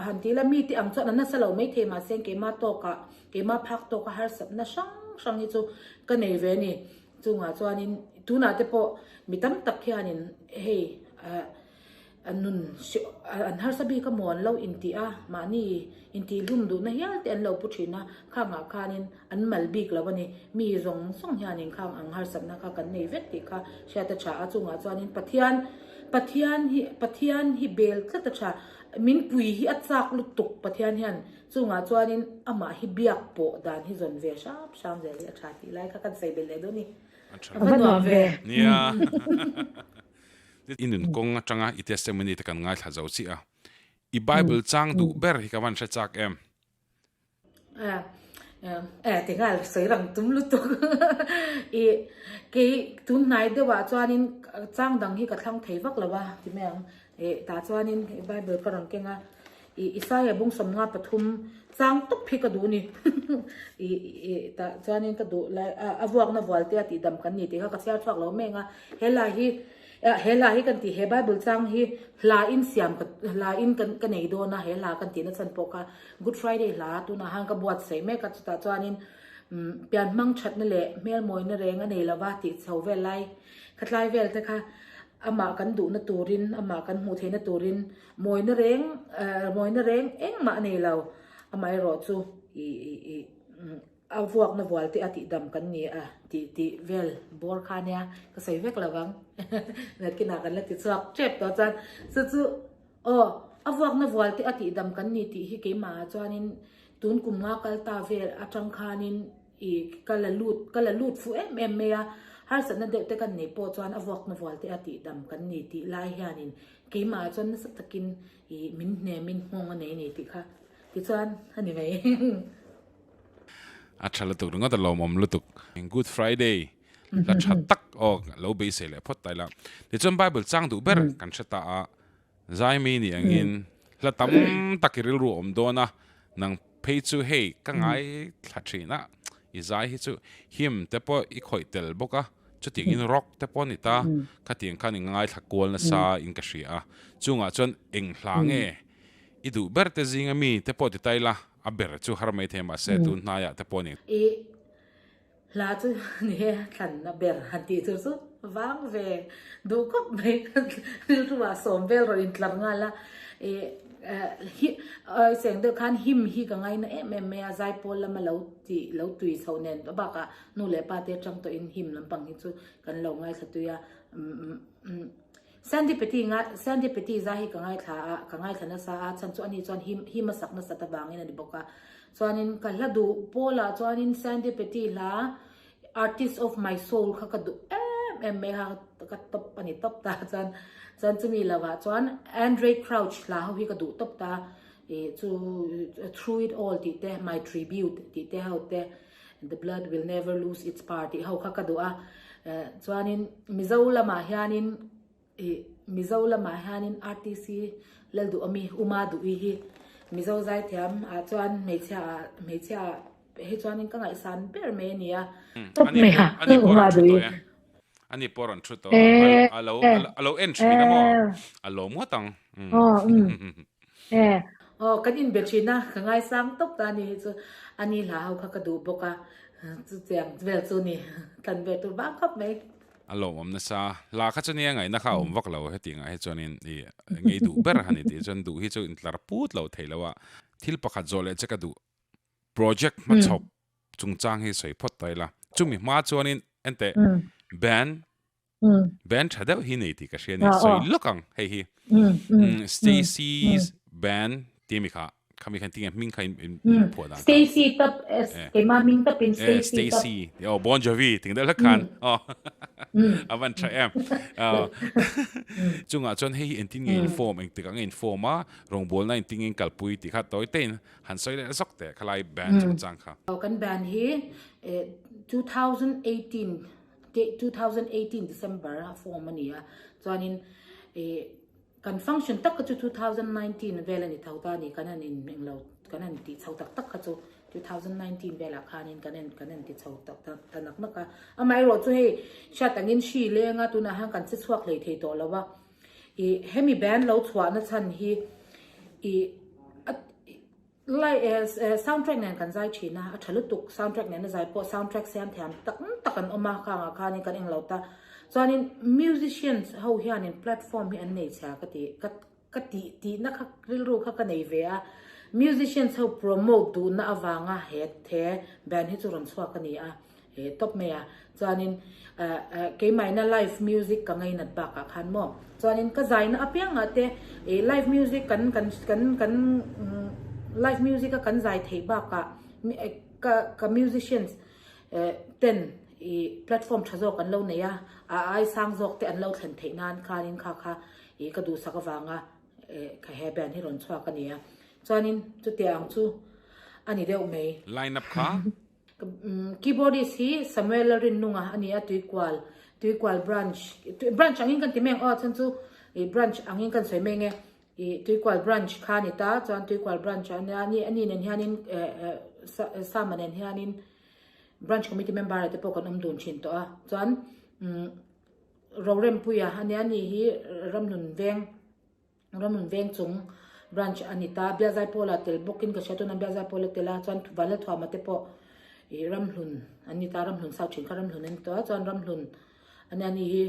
S2: han ti ila mite ang chuan a nasa lo maithei mahse keimah tawkah keimah phak tawka harsatna hrang hrang hi chu ka nei ve a ni. Chungah chuanin tunah te pawh mi tam tak hianin hei ah An nun an harsa bik a maw an lo intih a, mahni intihhlum duhna hial te an lo pu thin a, khangah khanin an mal bik lo a ni. Mi zawng zawng hianin khang ang harsatna kha kan nei vek tih kha hriat a tha a, chungah chuanin Pathian Pathian hi Pathian hi bel tlat a tha, min pui hi a chak lutuk Pathian hian chungah chuanin amah hi biak pawh dan hi zawn ve hram hram zel hi a tha tih lai kha kan sawi belh leh dawn a ni.
S3: A va nuam ve.
S1: Nia. I nun kawng atanga i testimony te kan ngaithla zo chiah a, i Bible chang duh ber hi ka van hre chak em?
S2: Eh, ti nghal sawi rang tum lutuk. I kei tun hnai deuhah chuanin chang dang hi ka thlang thei vak lo a ti mai ang. I tah chuanin Bible ka rawn keng a, i Isaiah bawngsawmnga pathum chang tawp hi ka duh ni. I i tah chuanin ka duh lai a a vuakna vual te a tihdam kan ni tih kha ka chhiar chhuak lo mek a. He hla hi he hla hi kan tih he Bible chang hi hla in siam ka hla in kan ka nei dawn a he hla kan tihna chhan pawh kha Good Friday hla tunah khan ka buatsaih mek a chutah chuanin umm pian hmang thatna leh hmel mawina reng a nei lova tih chho vel lai khatlai vel te kha amah kan duhna turin amah kan hmuh theihna turin Mawina reng mawina reng engmah a nei lo. Amaherawh chu i i i a vuakna vual te a tihdam kan ni a tih tih vel bawr kha nia ka sawi vek lo vang. Nakinah kan la ti chhuak tep tawh chuan chu chu aw a vuakna vual te a tihdam kan ni tih hi keimahah chuanin tun kum nga kal ta vel atang khanin I ka la lut ka la lut fuh em em mai a, harsatna deuh te kan neih pawh chuan a vuakna vual te a tihdam kan ni tih lai hianin keimah chuan nasa takin i min hnemin nghawng a nei a ni tih kha tichuan a ni mai.
S1: A tha lutuk ringawt a lawmawm lutuk. Good Friday la tha tak aw lo beisei leh phawt ta ila. Tichuan Bible chang duh ber kan hre ta a, Zaimi nih angin hla tam tak i rilru a awm dawn a, nang phei chu hei ka ngaithla thin a, i zai hi chu hymn te pawh i khawih tel bawk a, chutiangin rock te pawh a ni ta, khatiang khan i ngaithla kual nasa in ka hria a, chungah chuan eng hla nge i duh ber te zinga mi te pawh ti ta ila, a ber chu har maithei mahse tun hnaiah te pawh a ni.
S2: Hla chu ni e, thlanna ber han tih tur chu vang ve duh khawp mai rilruah sawm vel rawn intlar nghal a, ih hi seng deuh khan him hi ka ngaina em em mai a, zaipawl lama lo tih lo tui chho nen bakah nu leh pa te atang tawhin him lampang hi chu kan lo ngaithla tui a, Sandy Petty ngai Sandy Petty zai hi ka ngaithla a, ka ngaithla nasa a, chhan chu ani chuan him him a sak nasat avangin a ni bawk a. Chuanin ka hla duh pawlah chuanin Sandy Petty hla Artist of my soul kha ka duh em em mai a, ka top a ni tawp ta chuan chuan chumi lovah chuan Andre Crouch hla ho hi ka duh tawp ta ih chu Through it all tih te My Tribute tih te ho te The blood will never lose its power tih ho kha ka duh a, chuanin Mizo lamah hianin ih Mizo lamah hianin RTC Lalduhawmi Uma Duhi hi Mizo zaithiam ah chuan hmeichhia ah hmeichhia ah hei chuanin ka ngaihsan ber mai a ni a.
S3: Tawp mai a Uma Duhi.
S1: Ani pawh rawn thu tawh a, a lo a lo en thin a maw? A lawm ngawt ang.
S2: Aw kan inbe thin a, ka ngaisang tawp ta a ni hi chu. A ni hla ho kha ka duh bawk a, chutiang vel chu ni tlan ve tur vang khawp mai.
S1: A lawmawm nasa. Hla kha chu nia ngaihna kha a awm vak lo hetiangah hi chuanin i ngei duh ber a ni tih chuan duh hi chu intlar put lo thei lo a. Thil pakhat zawh leh che ka duh. Project hmachhawp chungchang hi sawi phawt ta ila. Chumi hma chuanin enteh band band tha deuh hi nei tih ka hria a ni. Sawi lawk ang hei hi. Stacy's band tih ami kha khami khan tinge hming kha in phuah dan kha.
S3: Stacy tawp keimah hming tawpin Stacy tawp.
S1: Stacy oh Bon Jovi ting deuh hlek khan aw a van tha em. Chungah chuan hei hi engtin nge in form engtikah nge in form a rawngbawlna engtin nge in kalpui tih kha tawi te in Han sawi leh zawk teh khalai band chungchang kha.
S2: Kan band hi 2018 2018 December a form a ni a chuanin. Kan function tak kha chu 2019 vel a ni tho ta a ni, kan han in englo kan han tih chho tak tak kha chu 2019 velah khanin kan han kan han ti chho tak tak ta nak nak a. Amaherawh chu hei hriat angin hri leng a tunah hian kan che chhuak hlei thei tawh lo a, ih hemi band lo chhuahna chhan hi ih a Lai sound track nen kan zai thin a, a tha lutuk sound track nena zai pawh sound track siam thiam tak tak an awm a, khangah khanin kan englo ta. Chuanin musicians ho hianin platform hi an nei chhia ka ti ka ka tih tihna kha rilru kha ka nei ve a, musicians ho promote duhna avanga he the band hi chu rawn chhuak a ni a. He tawp mai a, chuanin keimahina live music ka ngainat bakah khan maw, chuanin ka zaina apiangah te ih live music kan kan kan kan live music a kan zai theih bakah ka ka musicians ten ih platform tha zawk an lo nei a, a ai sang zawk te an lo thlen theih nan khanin kha kha ih ka duhsak avanga ka he band hi rawn chhuak a ni a, chuanin chutiang chu a ni deuh mai.
S1: Line up kha
S2: Keyboardist hi Samuel Lalrinnunga a ni a, Tuikual, Tuikual branch, branch angin kan ti mai ang aw, chuan chu ih branch angin kan sawi mai ang e, ih Tuikual branch kha a ni ta, chuan Tuikual branch a nia, ani ani nen hianin eh Sama nen hianin branch committee member ah te pawh kan awm dun thin tawh a, chuan umm Rorempuia a nia, ani hi Ramhlun veng. Ramhlun veng chung branch a ni ta, Biazai Pawla tel bawkin ka hria tuna Biazai Pawla tel a chuan Vanla Thuama te pawh ih Ramhlun an ni ta, Ramhlun South thin kha Ramhlun an ni tawh a chuan Ramhlun a nia ni hi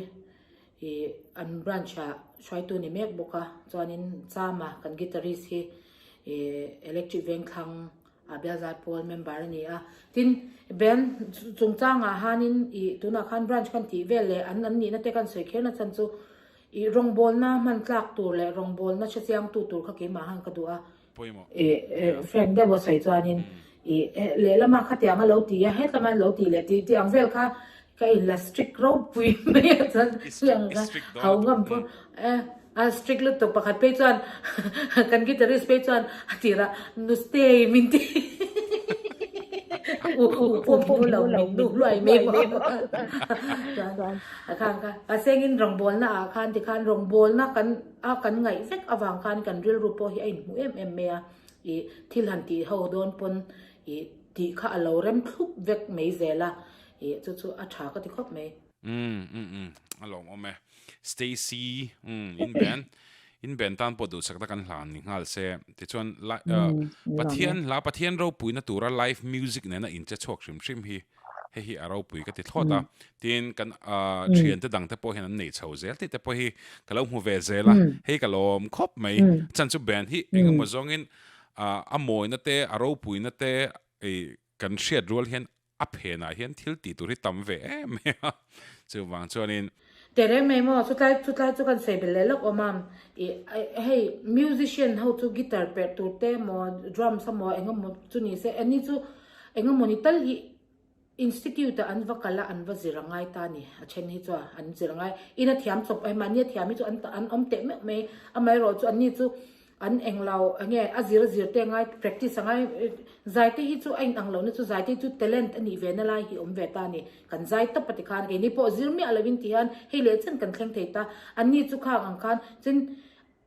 S2: ih an branch ah hruaitu a ni mek bawk a chuanin Chama kan guitarist hi ih electric veng thlang ah Biazai Pawl member a ni a, tin band chungchangah hanin ih tunah khan branch kan tih vel leh an an nihna te kan sawi kher na chhan chu I rawngbawlna hman tlak tur leh rawngbawlna hre chiangtu tur kha keimah han ka duh a.
S1: Pawimawh.
S2: I friend deuh a sawi chuanin i lehlama khatiang a lo ti a, hetlama lo ti leh tih tih ang vel kha ka inla strict ropui mai a chuan heng kha hau ngam pawh a strict lutuk pakhat phei chuan kan guitarist phei chuan a tirah nustei min ti u pawh pawh lo min nu hluai mai maw chuan A khan kha a sengin rawngbawlna ah khan tikhan rawngbawlna kan a kan ngaih vek avang khan kan rilru pawh hi a inhmu em em mai a, ih thil han tih ho dawn pawn ih tih kha a lo rem thlup vek mai zel a, ih chu chu a tha ka ti khawp mai.
S1: Umm umm umm a lawmawm e. Stacy umm in ben in ben tan pawh duhsakna kan hlan ni nghal se tichuan lai Pathian hla Pathian ropuina tura live music nena inche chhuak hrim hrim hi hei hi a ropui ka ti thlawt a, tin kan thiante dang te pawh hian an nei chho zel tih te pawh hi ka lo hmu ve zel a, hei ka lawm khawp mai, chan chu band hi engemaw zawngin a mawina te a ropuina te kan hriat rual hian a phenah hian thil tih tur hi tam ve em em a, chuvang chuanin.
S2: Tereng mai maw, chutlai chutlai chu kan sawi belh leh lawk awm a, ih hei musician ho chu guitar perh tur te emaw drums emaw engemaw chu ni se, ani chu Engemaw ni tal hi Institute ah an va kal a, an va zir a ngai ta a ni. A then hi chuan an zir a ngai. In a thiam chawp ai, mahni a thiam hi chu an an awm teh meuh mai. Amaherawh chu anni chu an englo enge a zir a zir te a ngai, practice a ngai. Zai te hi chu a inang lohna chu zai te hi chu talent a nih ve na lai hi awm ve ta a ni. Kan zai tawp a ti khan keini pawh zir miah lovin ti hian hei leh chen kan thleng thei ta. Anni chu khang ang khan chuan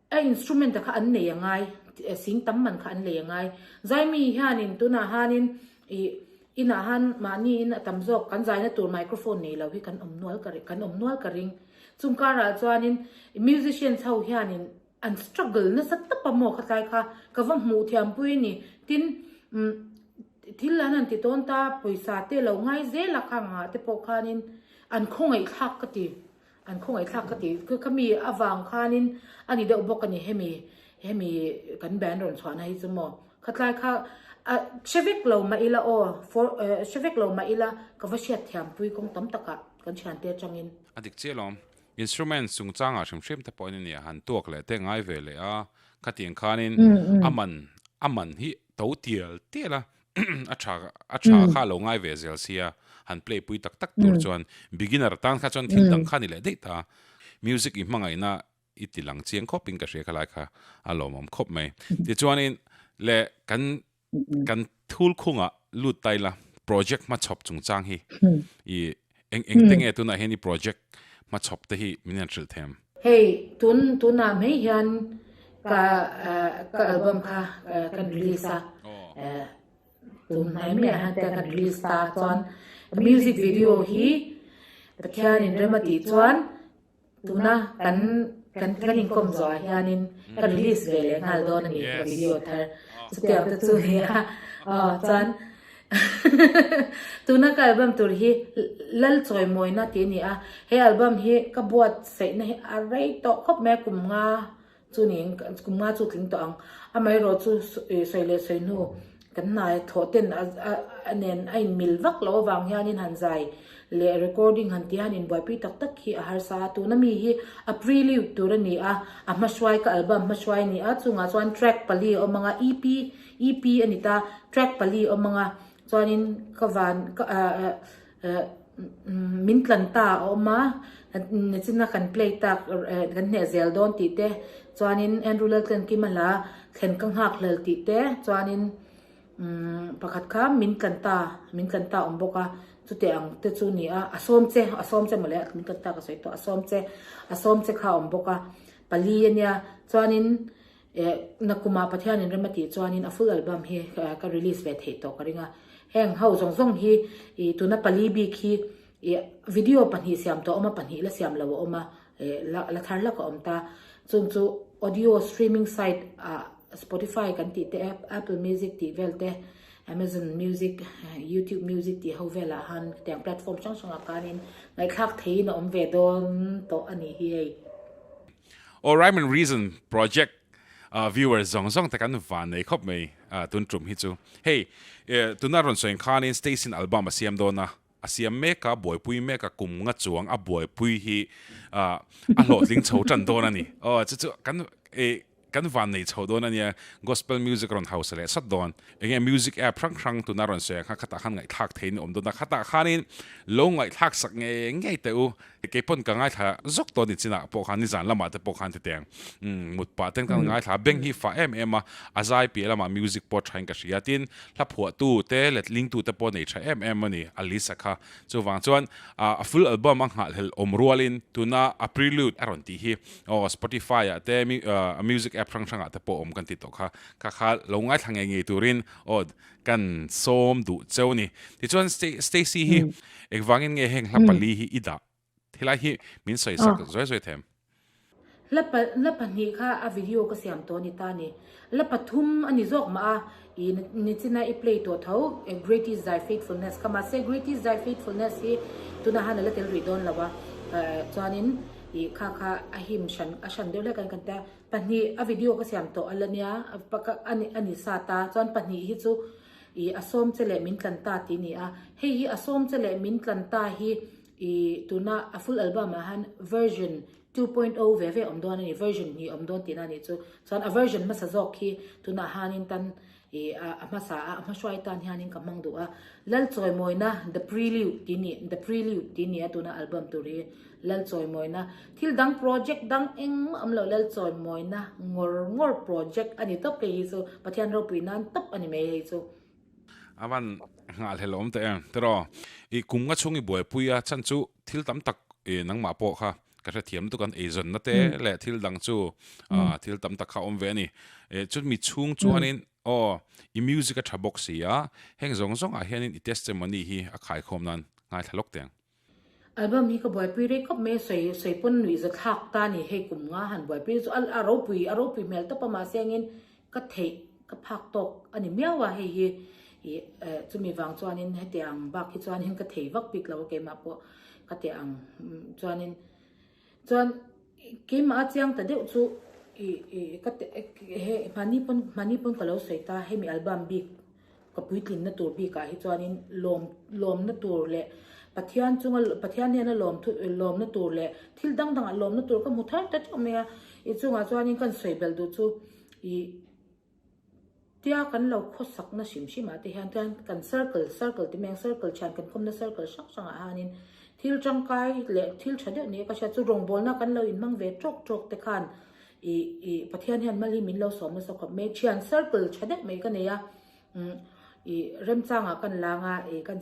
S2: A instrument a kha an nei a ngai, sing tam man kha an lei a ngai. Zaimi hianin tunah hanin ih inah han mahni in a tam zawk kan zaina tur microphone nei lo hi kan awm nual ka kan awm nual ka ring. Chung karah chuanin musicians ho hianin an struggle nasa tawp a maw khatlai kha ka va hmuh thiam pui a ni. Tin umm thil an han ti tawn ta pawisa te lo ngai zel a khang ah te pawh khanin an khawngaihthlak ka ti. An khawngaihthlak ka ti ka mi avang khanin a ni deuh bawk a ni hemi hemi kan band rawn chhuahna hi chu maw khatlai kha a hre vek lo mah ila aw for hre vek lo mah ila ka va hriat thiam pui kawng tam takah kan thiante atangin.
S1: A dik chiah lawm. Instruments chungchangah hrim hrim te pawhin a nia han tuak leh te ngai ve leh a khatiang khanin a man a man hi to tial tial a a tha a tha kha lo ngai ve zel sia han play pui tak tak tur chuan beginner tan kha chuan thil dang kha ni leh daih ta music i hmangaihna i ti lang chiang khawp in ka hria khalai kha a lawmawm khawp mai tichuanin le kan kan thul khungah lut tai la project hmachhawp chungchang hi i eng eng te nge tunah hian i project hmachhawp te hi min han hrilh them.
S3: Hei tun tunah mai hian ka ka album kha kan release a, tun hnai maiah hian te kan release ta chuan music video hi Pathianin rem a tih chuan tuna kan kan kan inkawm zawhah hianin ka release ve leh nghal dawn a ni ka video thar chutiang te chu nia aw chuan Tuna ka album tur hi Lal Chawimawina tih a ni a, he album hi ka buatsaihna hi a rei tawh khawp mai a, kum nga chu niin kum nga chu tling tawh ang. Amaherawh chu sawi leh sawi hnu kan hna thawh ten a nen a inmil vak loh avang hianin han zai leh recording han tih a han inbuaipui tak tak hi a harsa a, tuna mi hi a prelude tur a ni a, a hmahruai ka album hmahruai a ni a, chungah chuan track pali a awm ang a, EP EP a ni ta, track pali a awm ang a, chuanin ka van ka ah ah min tlan ta a awm a, nichina kan play tak kan hneh zel dawn tih te, chuanin Andrew Laltlenkima hla thlen ka nghak hlel tih te, chuanin umm pakhat kha min tlan ta min tlan ta a awm bawk a, chutiang ang te chu a ni a, a sawm che a sawm che mawle min tlan ta ka sawi tawh a sawm che a sawm che kha a awm bawk a, pali a nia, chuanin. Eh, nakumah Pathianin rem a tih chuanin a full album hi ka release ve theih tawh ka ring a. Heng ho zawng zawng hi ih tuna pali bik hi ih video pahnih siam tawh a awm a, pahnih la siam lo a awm a, eh la la thar hlak a awm ta. Chung chu audio streaming site ah Spotify kan tih te, Apple Music tih vel te, Amazon Music, YouTube Music tih ho velah han hetiang platform hrang hrangah khanin ngaihthlak theihin a awm ve dawn tawh a nih hi hei.
S1: Aw Rhyme and Reason project viewers zawng zawng te kan van nei khawp mai tun tum hi chu. Hei tuna rawn sawi ang khanin Stacey-in album a siam dawn a, a siam mek a, buaipui mek a, kum nga chuang a buaipui hi a hlawhtling chho tan dawn a ni. Aw chu chu kan kan van nei chho dawn a nia, gospel music rawn hausa leh sat dawn. Enge music app hrang hrang tuna rawn sawi ang kha khatah khan ngaihthlak theiin a awm dawn a, khatah khanin lo ngaihthlak sak ngei ngei teh u. Keipawn ka ngaithla zawk tawh ni chinah pawh khan nizan lamah te pawh khan titeng mut pah ten ka ngaithla beng hi fah em em a, a zai piah lamah music pawh thain ka hria tin hla phuahtu te letling tu te pawh nei tha em em a ni Alisa kha chuvang chuan a full album a nghahhlelh awm rualin tuna a prelude a rawn tih hi aw Spotify ah te music app hrang hrangah te pawh awm kan ti tawh kha kha kha lo ngaithla ngei ngei turin aw kan sawm duh cheu ni. Tichuan Stacy hi engvangin nge heng hla pali hi i dah? Helai hi min sawi sak zuai zuai them.
S3: Hla hla pahnih kha a video ka siam tawh a ni ta ni. Hla pathum a ni zawk mah a, i nichina i play tawh tho Great is thy faithfulness kha mahse Great is thy faithfulness hi tunah han a la tel rih dawn lo a, chuanin i kha kha a him hran a hran deuh hlek a kan tia. Pahnih a video ka siam tawh a la nia a ni a ni sa ta chuan pahnih hi chu ih a sawm che leh min tlan ta tih a ni a hei hi a sawm che leh min tlan ta hi ih tuna a full album ah hian version 2.0 ve ve awm dawn a ni version hnih awm dawn tihna a nih chu chuan a version hmasa zawk hi tunah hianin tan ih a hmasa a a hmahruai tan hianin ka hmang duh a Lalchawimawina the prelude tih a ni the prelude tih a ni a tuna album tur hi. Lalchawimawina thil dang project dang engmah awm lo Lalchawimawina ngawr ngawr project a ni tawp hei hi chu Pathian ropui nan tawp a ni mai hei chu.
S1: A van nghahhlel awm teh em tiraw i kum nga chhung i buaipui a chhan chu thil tam tak i nangmah pawh kha ka hrethiam lutuk an eizawnna te leh thil dang chu thil tam tak kha awm ve a ni chumi chhung chuanin aw i music a tha bawk si a heng zawng zawngah hianin i testimony hi a khaikhawm nan ngaithla lawk teh ang.
S3: Album hi ka buaipui rei khawp mai a, sawi sawi pawn nuih za thlak ta a ni hei kum nga han buaipui chu a a ropui a ropui hmel tawp a mahse engin ka theih ka phak tawk a ni miau a hei hi ih eh chumi vang chuanin hetiang bak hi chuanin ka thei vak bik lo a keimah pawh ka teh ang chuanin chuan keimah a chiang ta deuh chu ih ih ka teh hei hmani pawn hmani pawn ka lo sawi ta hemi album bik. Ka puitlinna tur bikah hi chuanin lawm lawmna tur leh Pathian chunga Pathian hnena lawm thu lawmna tur leh thil dang dangah lawmna tur ka hmu thar ta teuh mai a. I chungah chuanin kan sawi belh duh chu ih tia kan lo khawsakna hrim hrimah te hian chuan kan circle circle ti mai ang circle thian kan khawmna circle hrang hrangah hianin thil tangkai leh thil tha deuh nia ka hriat chu rawngbawlna kan lo inhmang ve tawk tawk te khan Ih ih Pathian hian mal hi min lo sawm nasa khawp mai. Thian circle tha deuh mai ka nei a. Umm I remchangah kan lang a, i kan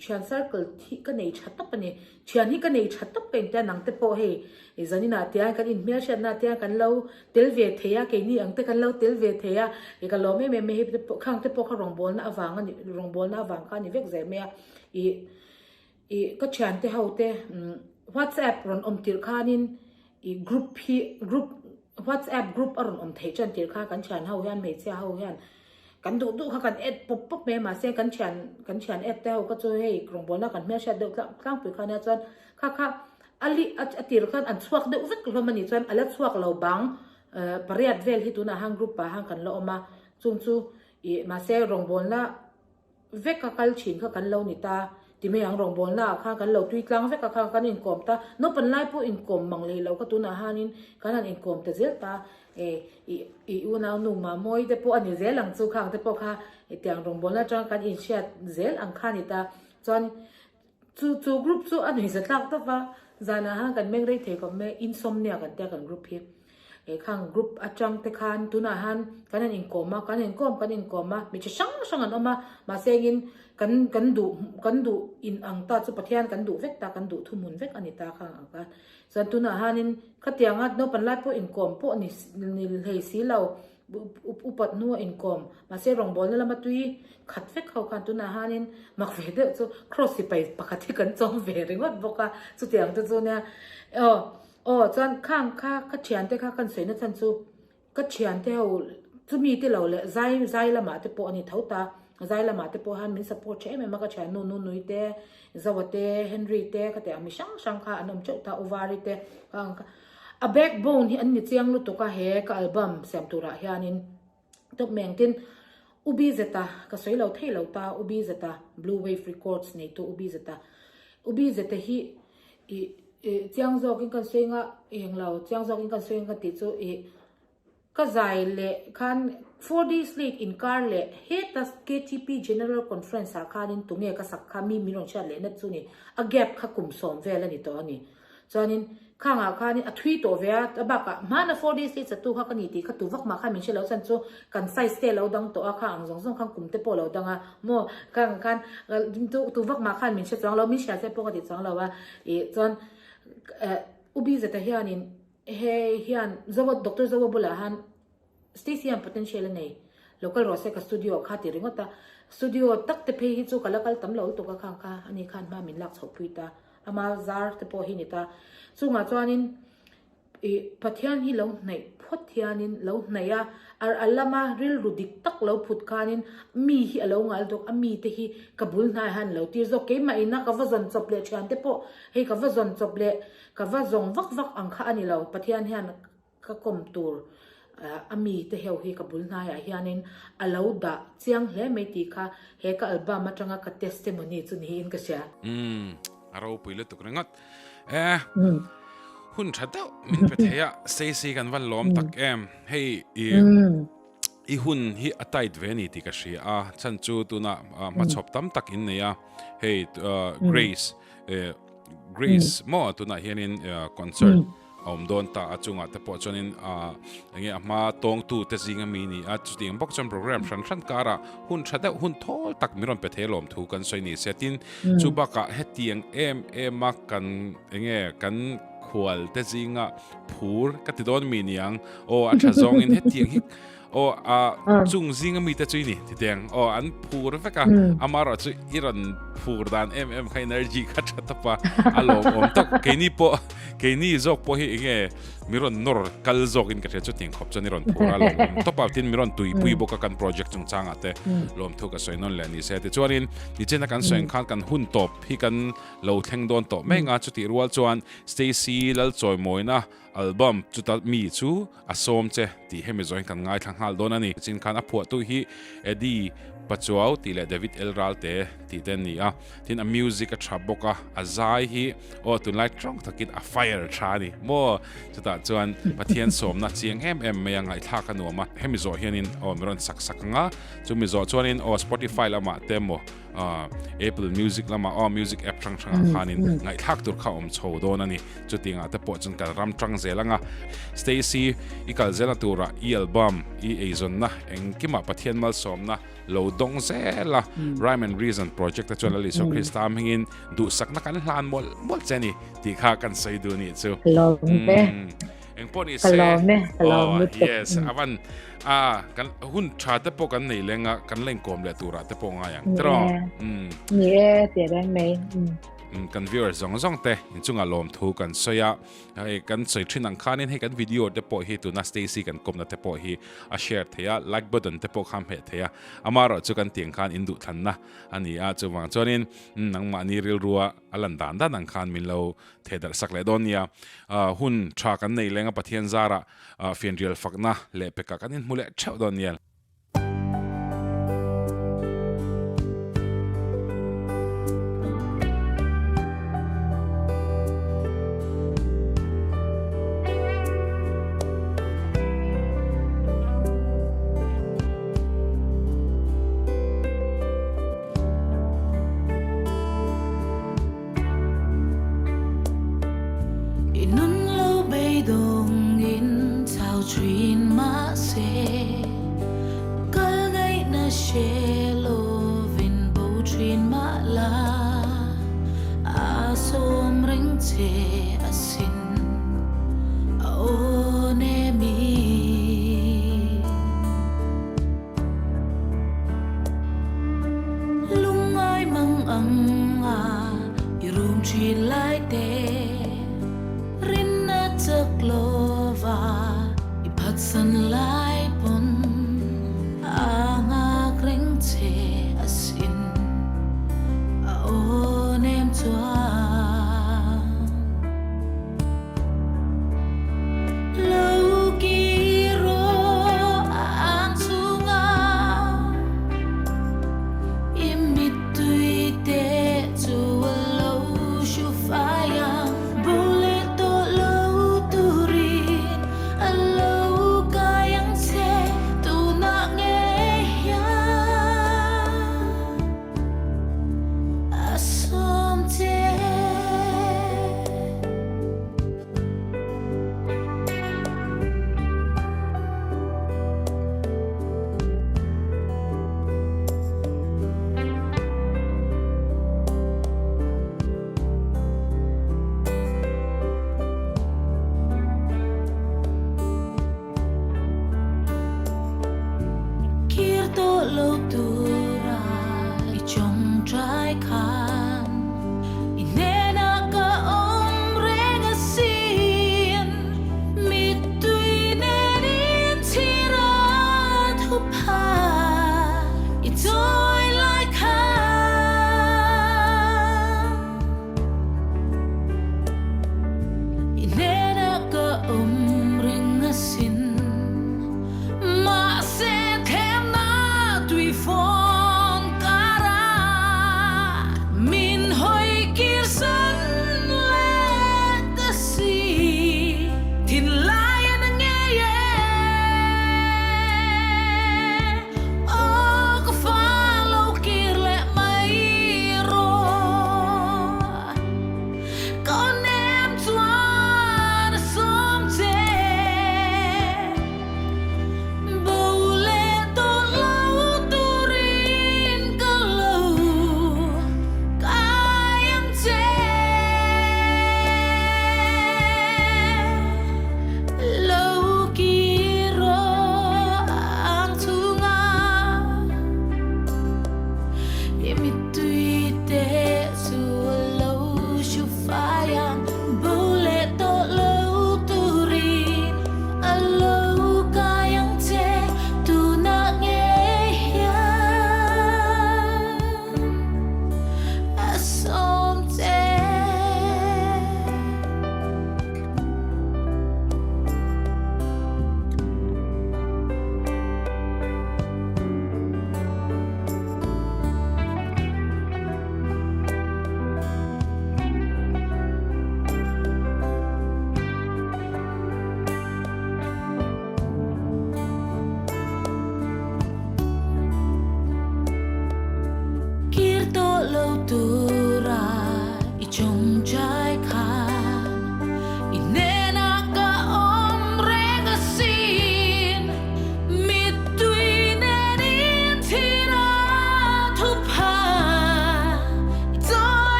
S3: thian circle hi ka nei tha tawp a ni. Thian hi ka nei tha tawp ka intia nang te pawh hei i zaninah tiang kan inhmelhriatna tiang kan lo tel ve thei a, keini ang te kan lo tel ve thei a, i ka lawm em em mai hei te pawh khang te pawh kha rawngbawlna avang a ni rawngbawlna avang kha a ni vek zel mai a. I i ka thian te ho te whatsapp rawn awm tirh khanin i group hi group whatsapp group a rawn awm theih tan tirh khan kan thian ho hian hmeichhia ho hian kan duh duh kha kan add pawp pawp mai a mahse kan thian kan thian add te ho kha chu hei rawngbawlna kan hmelhriat deuh tlang tlangpui kha ania chuan kha kha a li a tir khan an chhuak deuh vek hlawm a nih chuan a la chhuak lo bang pariat vel hi tunah han group ah han kan la awm a chung chu ih mahse rawngbawlna vek a kal thin kha kan lo ni ta ti mai ang rawngbawlna ah khan kan lo tui tlang vek a kha kan inkawm ta naupan lai pawh inkawm mang leh lo kha tunah hanin kan han inkawm ta zel ta e i i unau nu Mamawi te pawh a ni zel ang chu khang te pawh kha hetiang rawngbawlna atang kan inhriat zel ang kha a ni ta chuan chu chu group chu a nuihza tlak tawp a zanah han kan meng rei thei khawp mai insomnia kan tia kan group hi. He khang group atang te khan tunah hian kan han inkawm a, kan inkawm kan inkawm a, mi chi hrang hrang an awm a, mahse engin kan kan duh kan duh in ang ta chu Pathian kan duh vek ta, kan duh thuhmun vek a ni ta khang ang khan. Chuan tunah hianin khatianga naupan lai pawh inkawm pawh ni ni hlei si lo, upat hnua inkawm, mahse rawngbawlna lama tui khat vek ho khan tunah hianin mak ve deuh chu cross sipai pakhat hi kan chawm ve ringawt bawk a, chutiang te chu nia aw. Aw chuan khang kha ka thiante kha kan sawi na chhan chu ka thiante ho chumi te lo leh zai zai lamah te pawh a ni tho ta zai lamah te pawh hian min support tha em em a ka thiannu Nunui te Zoa te Henry te ka tih ang mi hrang hrang kha an awm teuh ta Uvari te khang kha a backbone hi an ni chiang lutuk a he ka album siam turah hianin tawp mai ang tin U Bizeta ka sawi lo thei lo ta U Bizeta Blue Wave Records neitu U Bizeta U Bizeta hi ih ih chiang zawkin kan sawi anga englo chiang zawkin kan sawi anga tih chu ih ka zai leh khan four days late inkar leh heta KTP General Conference ah khanin tunge ka sak kha mi min rawn hriat leh na chu ni a gap kha kum sawm vel a ni tawh a ni. Chuanin khangah khanin a thui tawh ve a, a bakah hmana four days late satu kha ka ni tih kha tu vak mah khan min hre lo chuan chu kan size te a lo dang tawh a kha ang zawng zawng khan kum te pawh a lo dang a maw khang khan tu vak mah khan min hre chuang lo min hria se pawh ka ti chuang lo a ih chuan eh U Bizeta hianin hei hian Zoa Doctor Zoa bulah han Stacy hian potential a nei lo kal rawh se ka studio ah kha ti ringawt a, studio tak te phei hi chu ka la kal tam lo lutuk a khang kha ani khan hma min lak chhoh pui ta ama zar te pawh hi ni ta chungah chuanin ih Pathian hi lo hnaih phawt hianin lo hnaih a ar a lama rilru dik tak lo phut khanin mi hi a lo ngal dawk a mi te hi ka bul hnai han lo tir zawk keimah ina ka va zawn chawp leh thian te pawh hei ka va zawn chawp leh ka va zawng vak vak ang kha a ni lo Pathian hian Ka kawm tur a mi te heu hi ka bul hnaiah hianin a lo dah chiang hle mai tih kha he ka album atanga ka testimony chu niin ka hria.
S1: Umm, a ropui lutuk ringawt. Eh, hun tha deuh min pe thei a, Stacy kan van lawm tak em. Hei i i hun hi a tight ve a ni tih ka hria a, chhan chu tunah hmachhawp tam tak in nei a, hei Grace, eh Grace maw tunah hianin concert a awm dawn ta a chungah te pawh chuanin ah enge a hma tawngtu te zinga mi ni a chutiang bawk chuan program hran hran karah hun tha deuh hun thawl tak min rawn pe thei alawm thu kan sawi ni se tin chu bakah hetiang em em a kan enge kan khual te zinga phur ka ti dawn mi niang aw a tha zawngin hetiang hi aw a chung zinga mi te chu i ni titeng aw an phur vek a amarawh chu i rawn phur dan em em kha energy kha tha tawp a a lawmawm tawk keini pawh keini zawk pawh hi enge mi rawn nawr kal zawkin ka hria chu tiang khawp chuan i rawn phur a lawmawm tawp a tin mi rawn tuipui bawk a kan project chungchangah te lawmthu ka sawi nawn leh ni se tichuanin nichina kan sawi ang khan kan hun tawp hi kan lo thleng dawn tawh mek a chutih rual chuan Stacy Lalchawimawina Album chuta mi chu a sawm che tih hemi zawhin kan ngaithla nghal dawn a ni. Chin khan a phuahtu hi Eddie Pachuau tih leh David El Ralte tih te an ni a. Tin a music a tha bawk a, a zai hi aw tunlai tawng takin a fire tha a ni maw? Chutah chuan Pathian sawmna chiang em em mai a ngaihthlak a nuam a. Hemi zawh hianin aw mi rawn sak sak ang a, chumi zawh chuanin aw Spotify lamah te maw? Apple Music lama aw music app hrang hrangah khanin ngaihthlak tur kha awm chho dawn a ni. Chutiangah te pawh chuan kan ram tang zel anga Stacy i kal zelna turah i album i eizawnna engkimah Pathian malsawmna lo dawng zel a Rhyme and Reason project te chuan Lal Isua Krista hmingin duhsakna kan hlan mawlh mawlh che a ni tih kha kan sawi duh nih chu.
S3: Ka lawm e.
S1: Engpawh ni
S3: se. Ka lawm e, ka lawm
S1: lutuk. Yes, avan a kan hun tha te pawh kan nei lenga kan la inkawm leh turah te pawh ngai ang tiraw.
S3: Ni e, tih reng mai.
S1: Kan viewers zawng zawng te inchungah lawmthu kan sawi a, hei kan sawi thin ang khanin hei kan video te pawh hi tuna Stacy kan kawmna te pawh hi a share thei a, like button te pawh kha a hmeh thei a, amaherawhchu kan tiang khan induhthlanna a ni a, chuvang chuanin nangmahni rilrua a lan dan dan ang khan min lo theh darh sak leh dawn nia. Hun tha kan nei leng a Pathian zarah fianrial fakna leh pekah kan inhmu leh theuh dawn nia.
S2: I nun lo beidawng in chau thin mahse kal ngaihna hre lovin bo thin mah la a sawm reng che asin a aw nemi. Lungngai mang ang a i rum thin lai te Rinna chak lova i phatsan lai.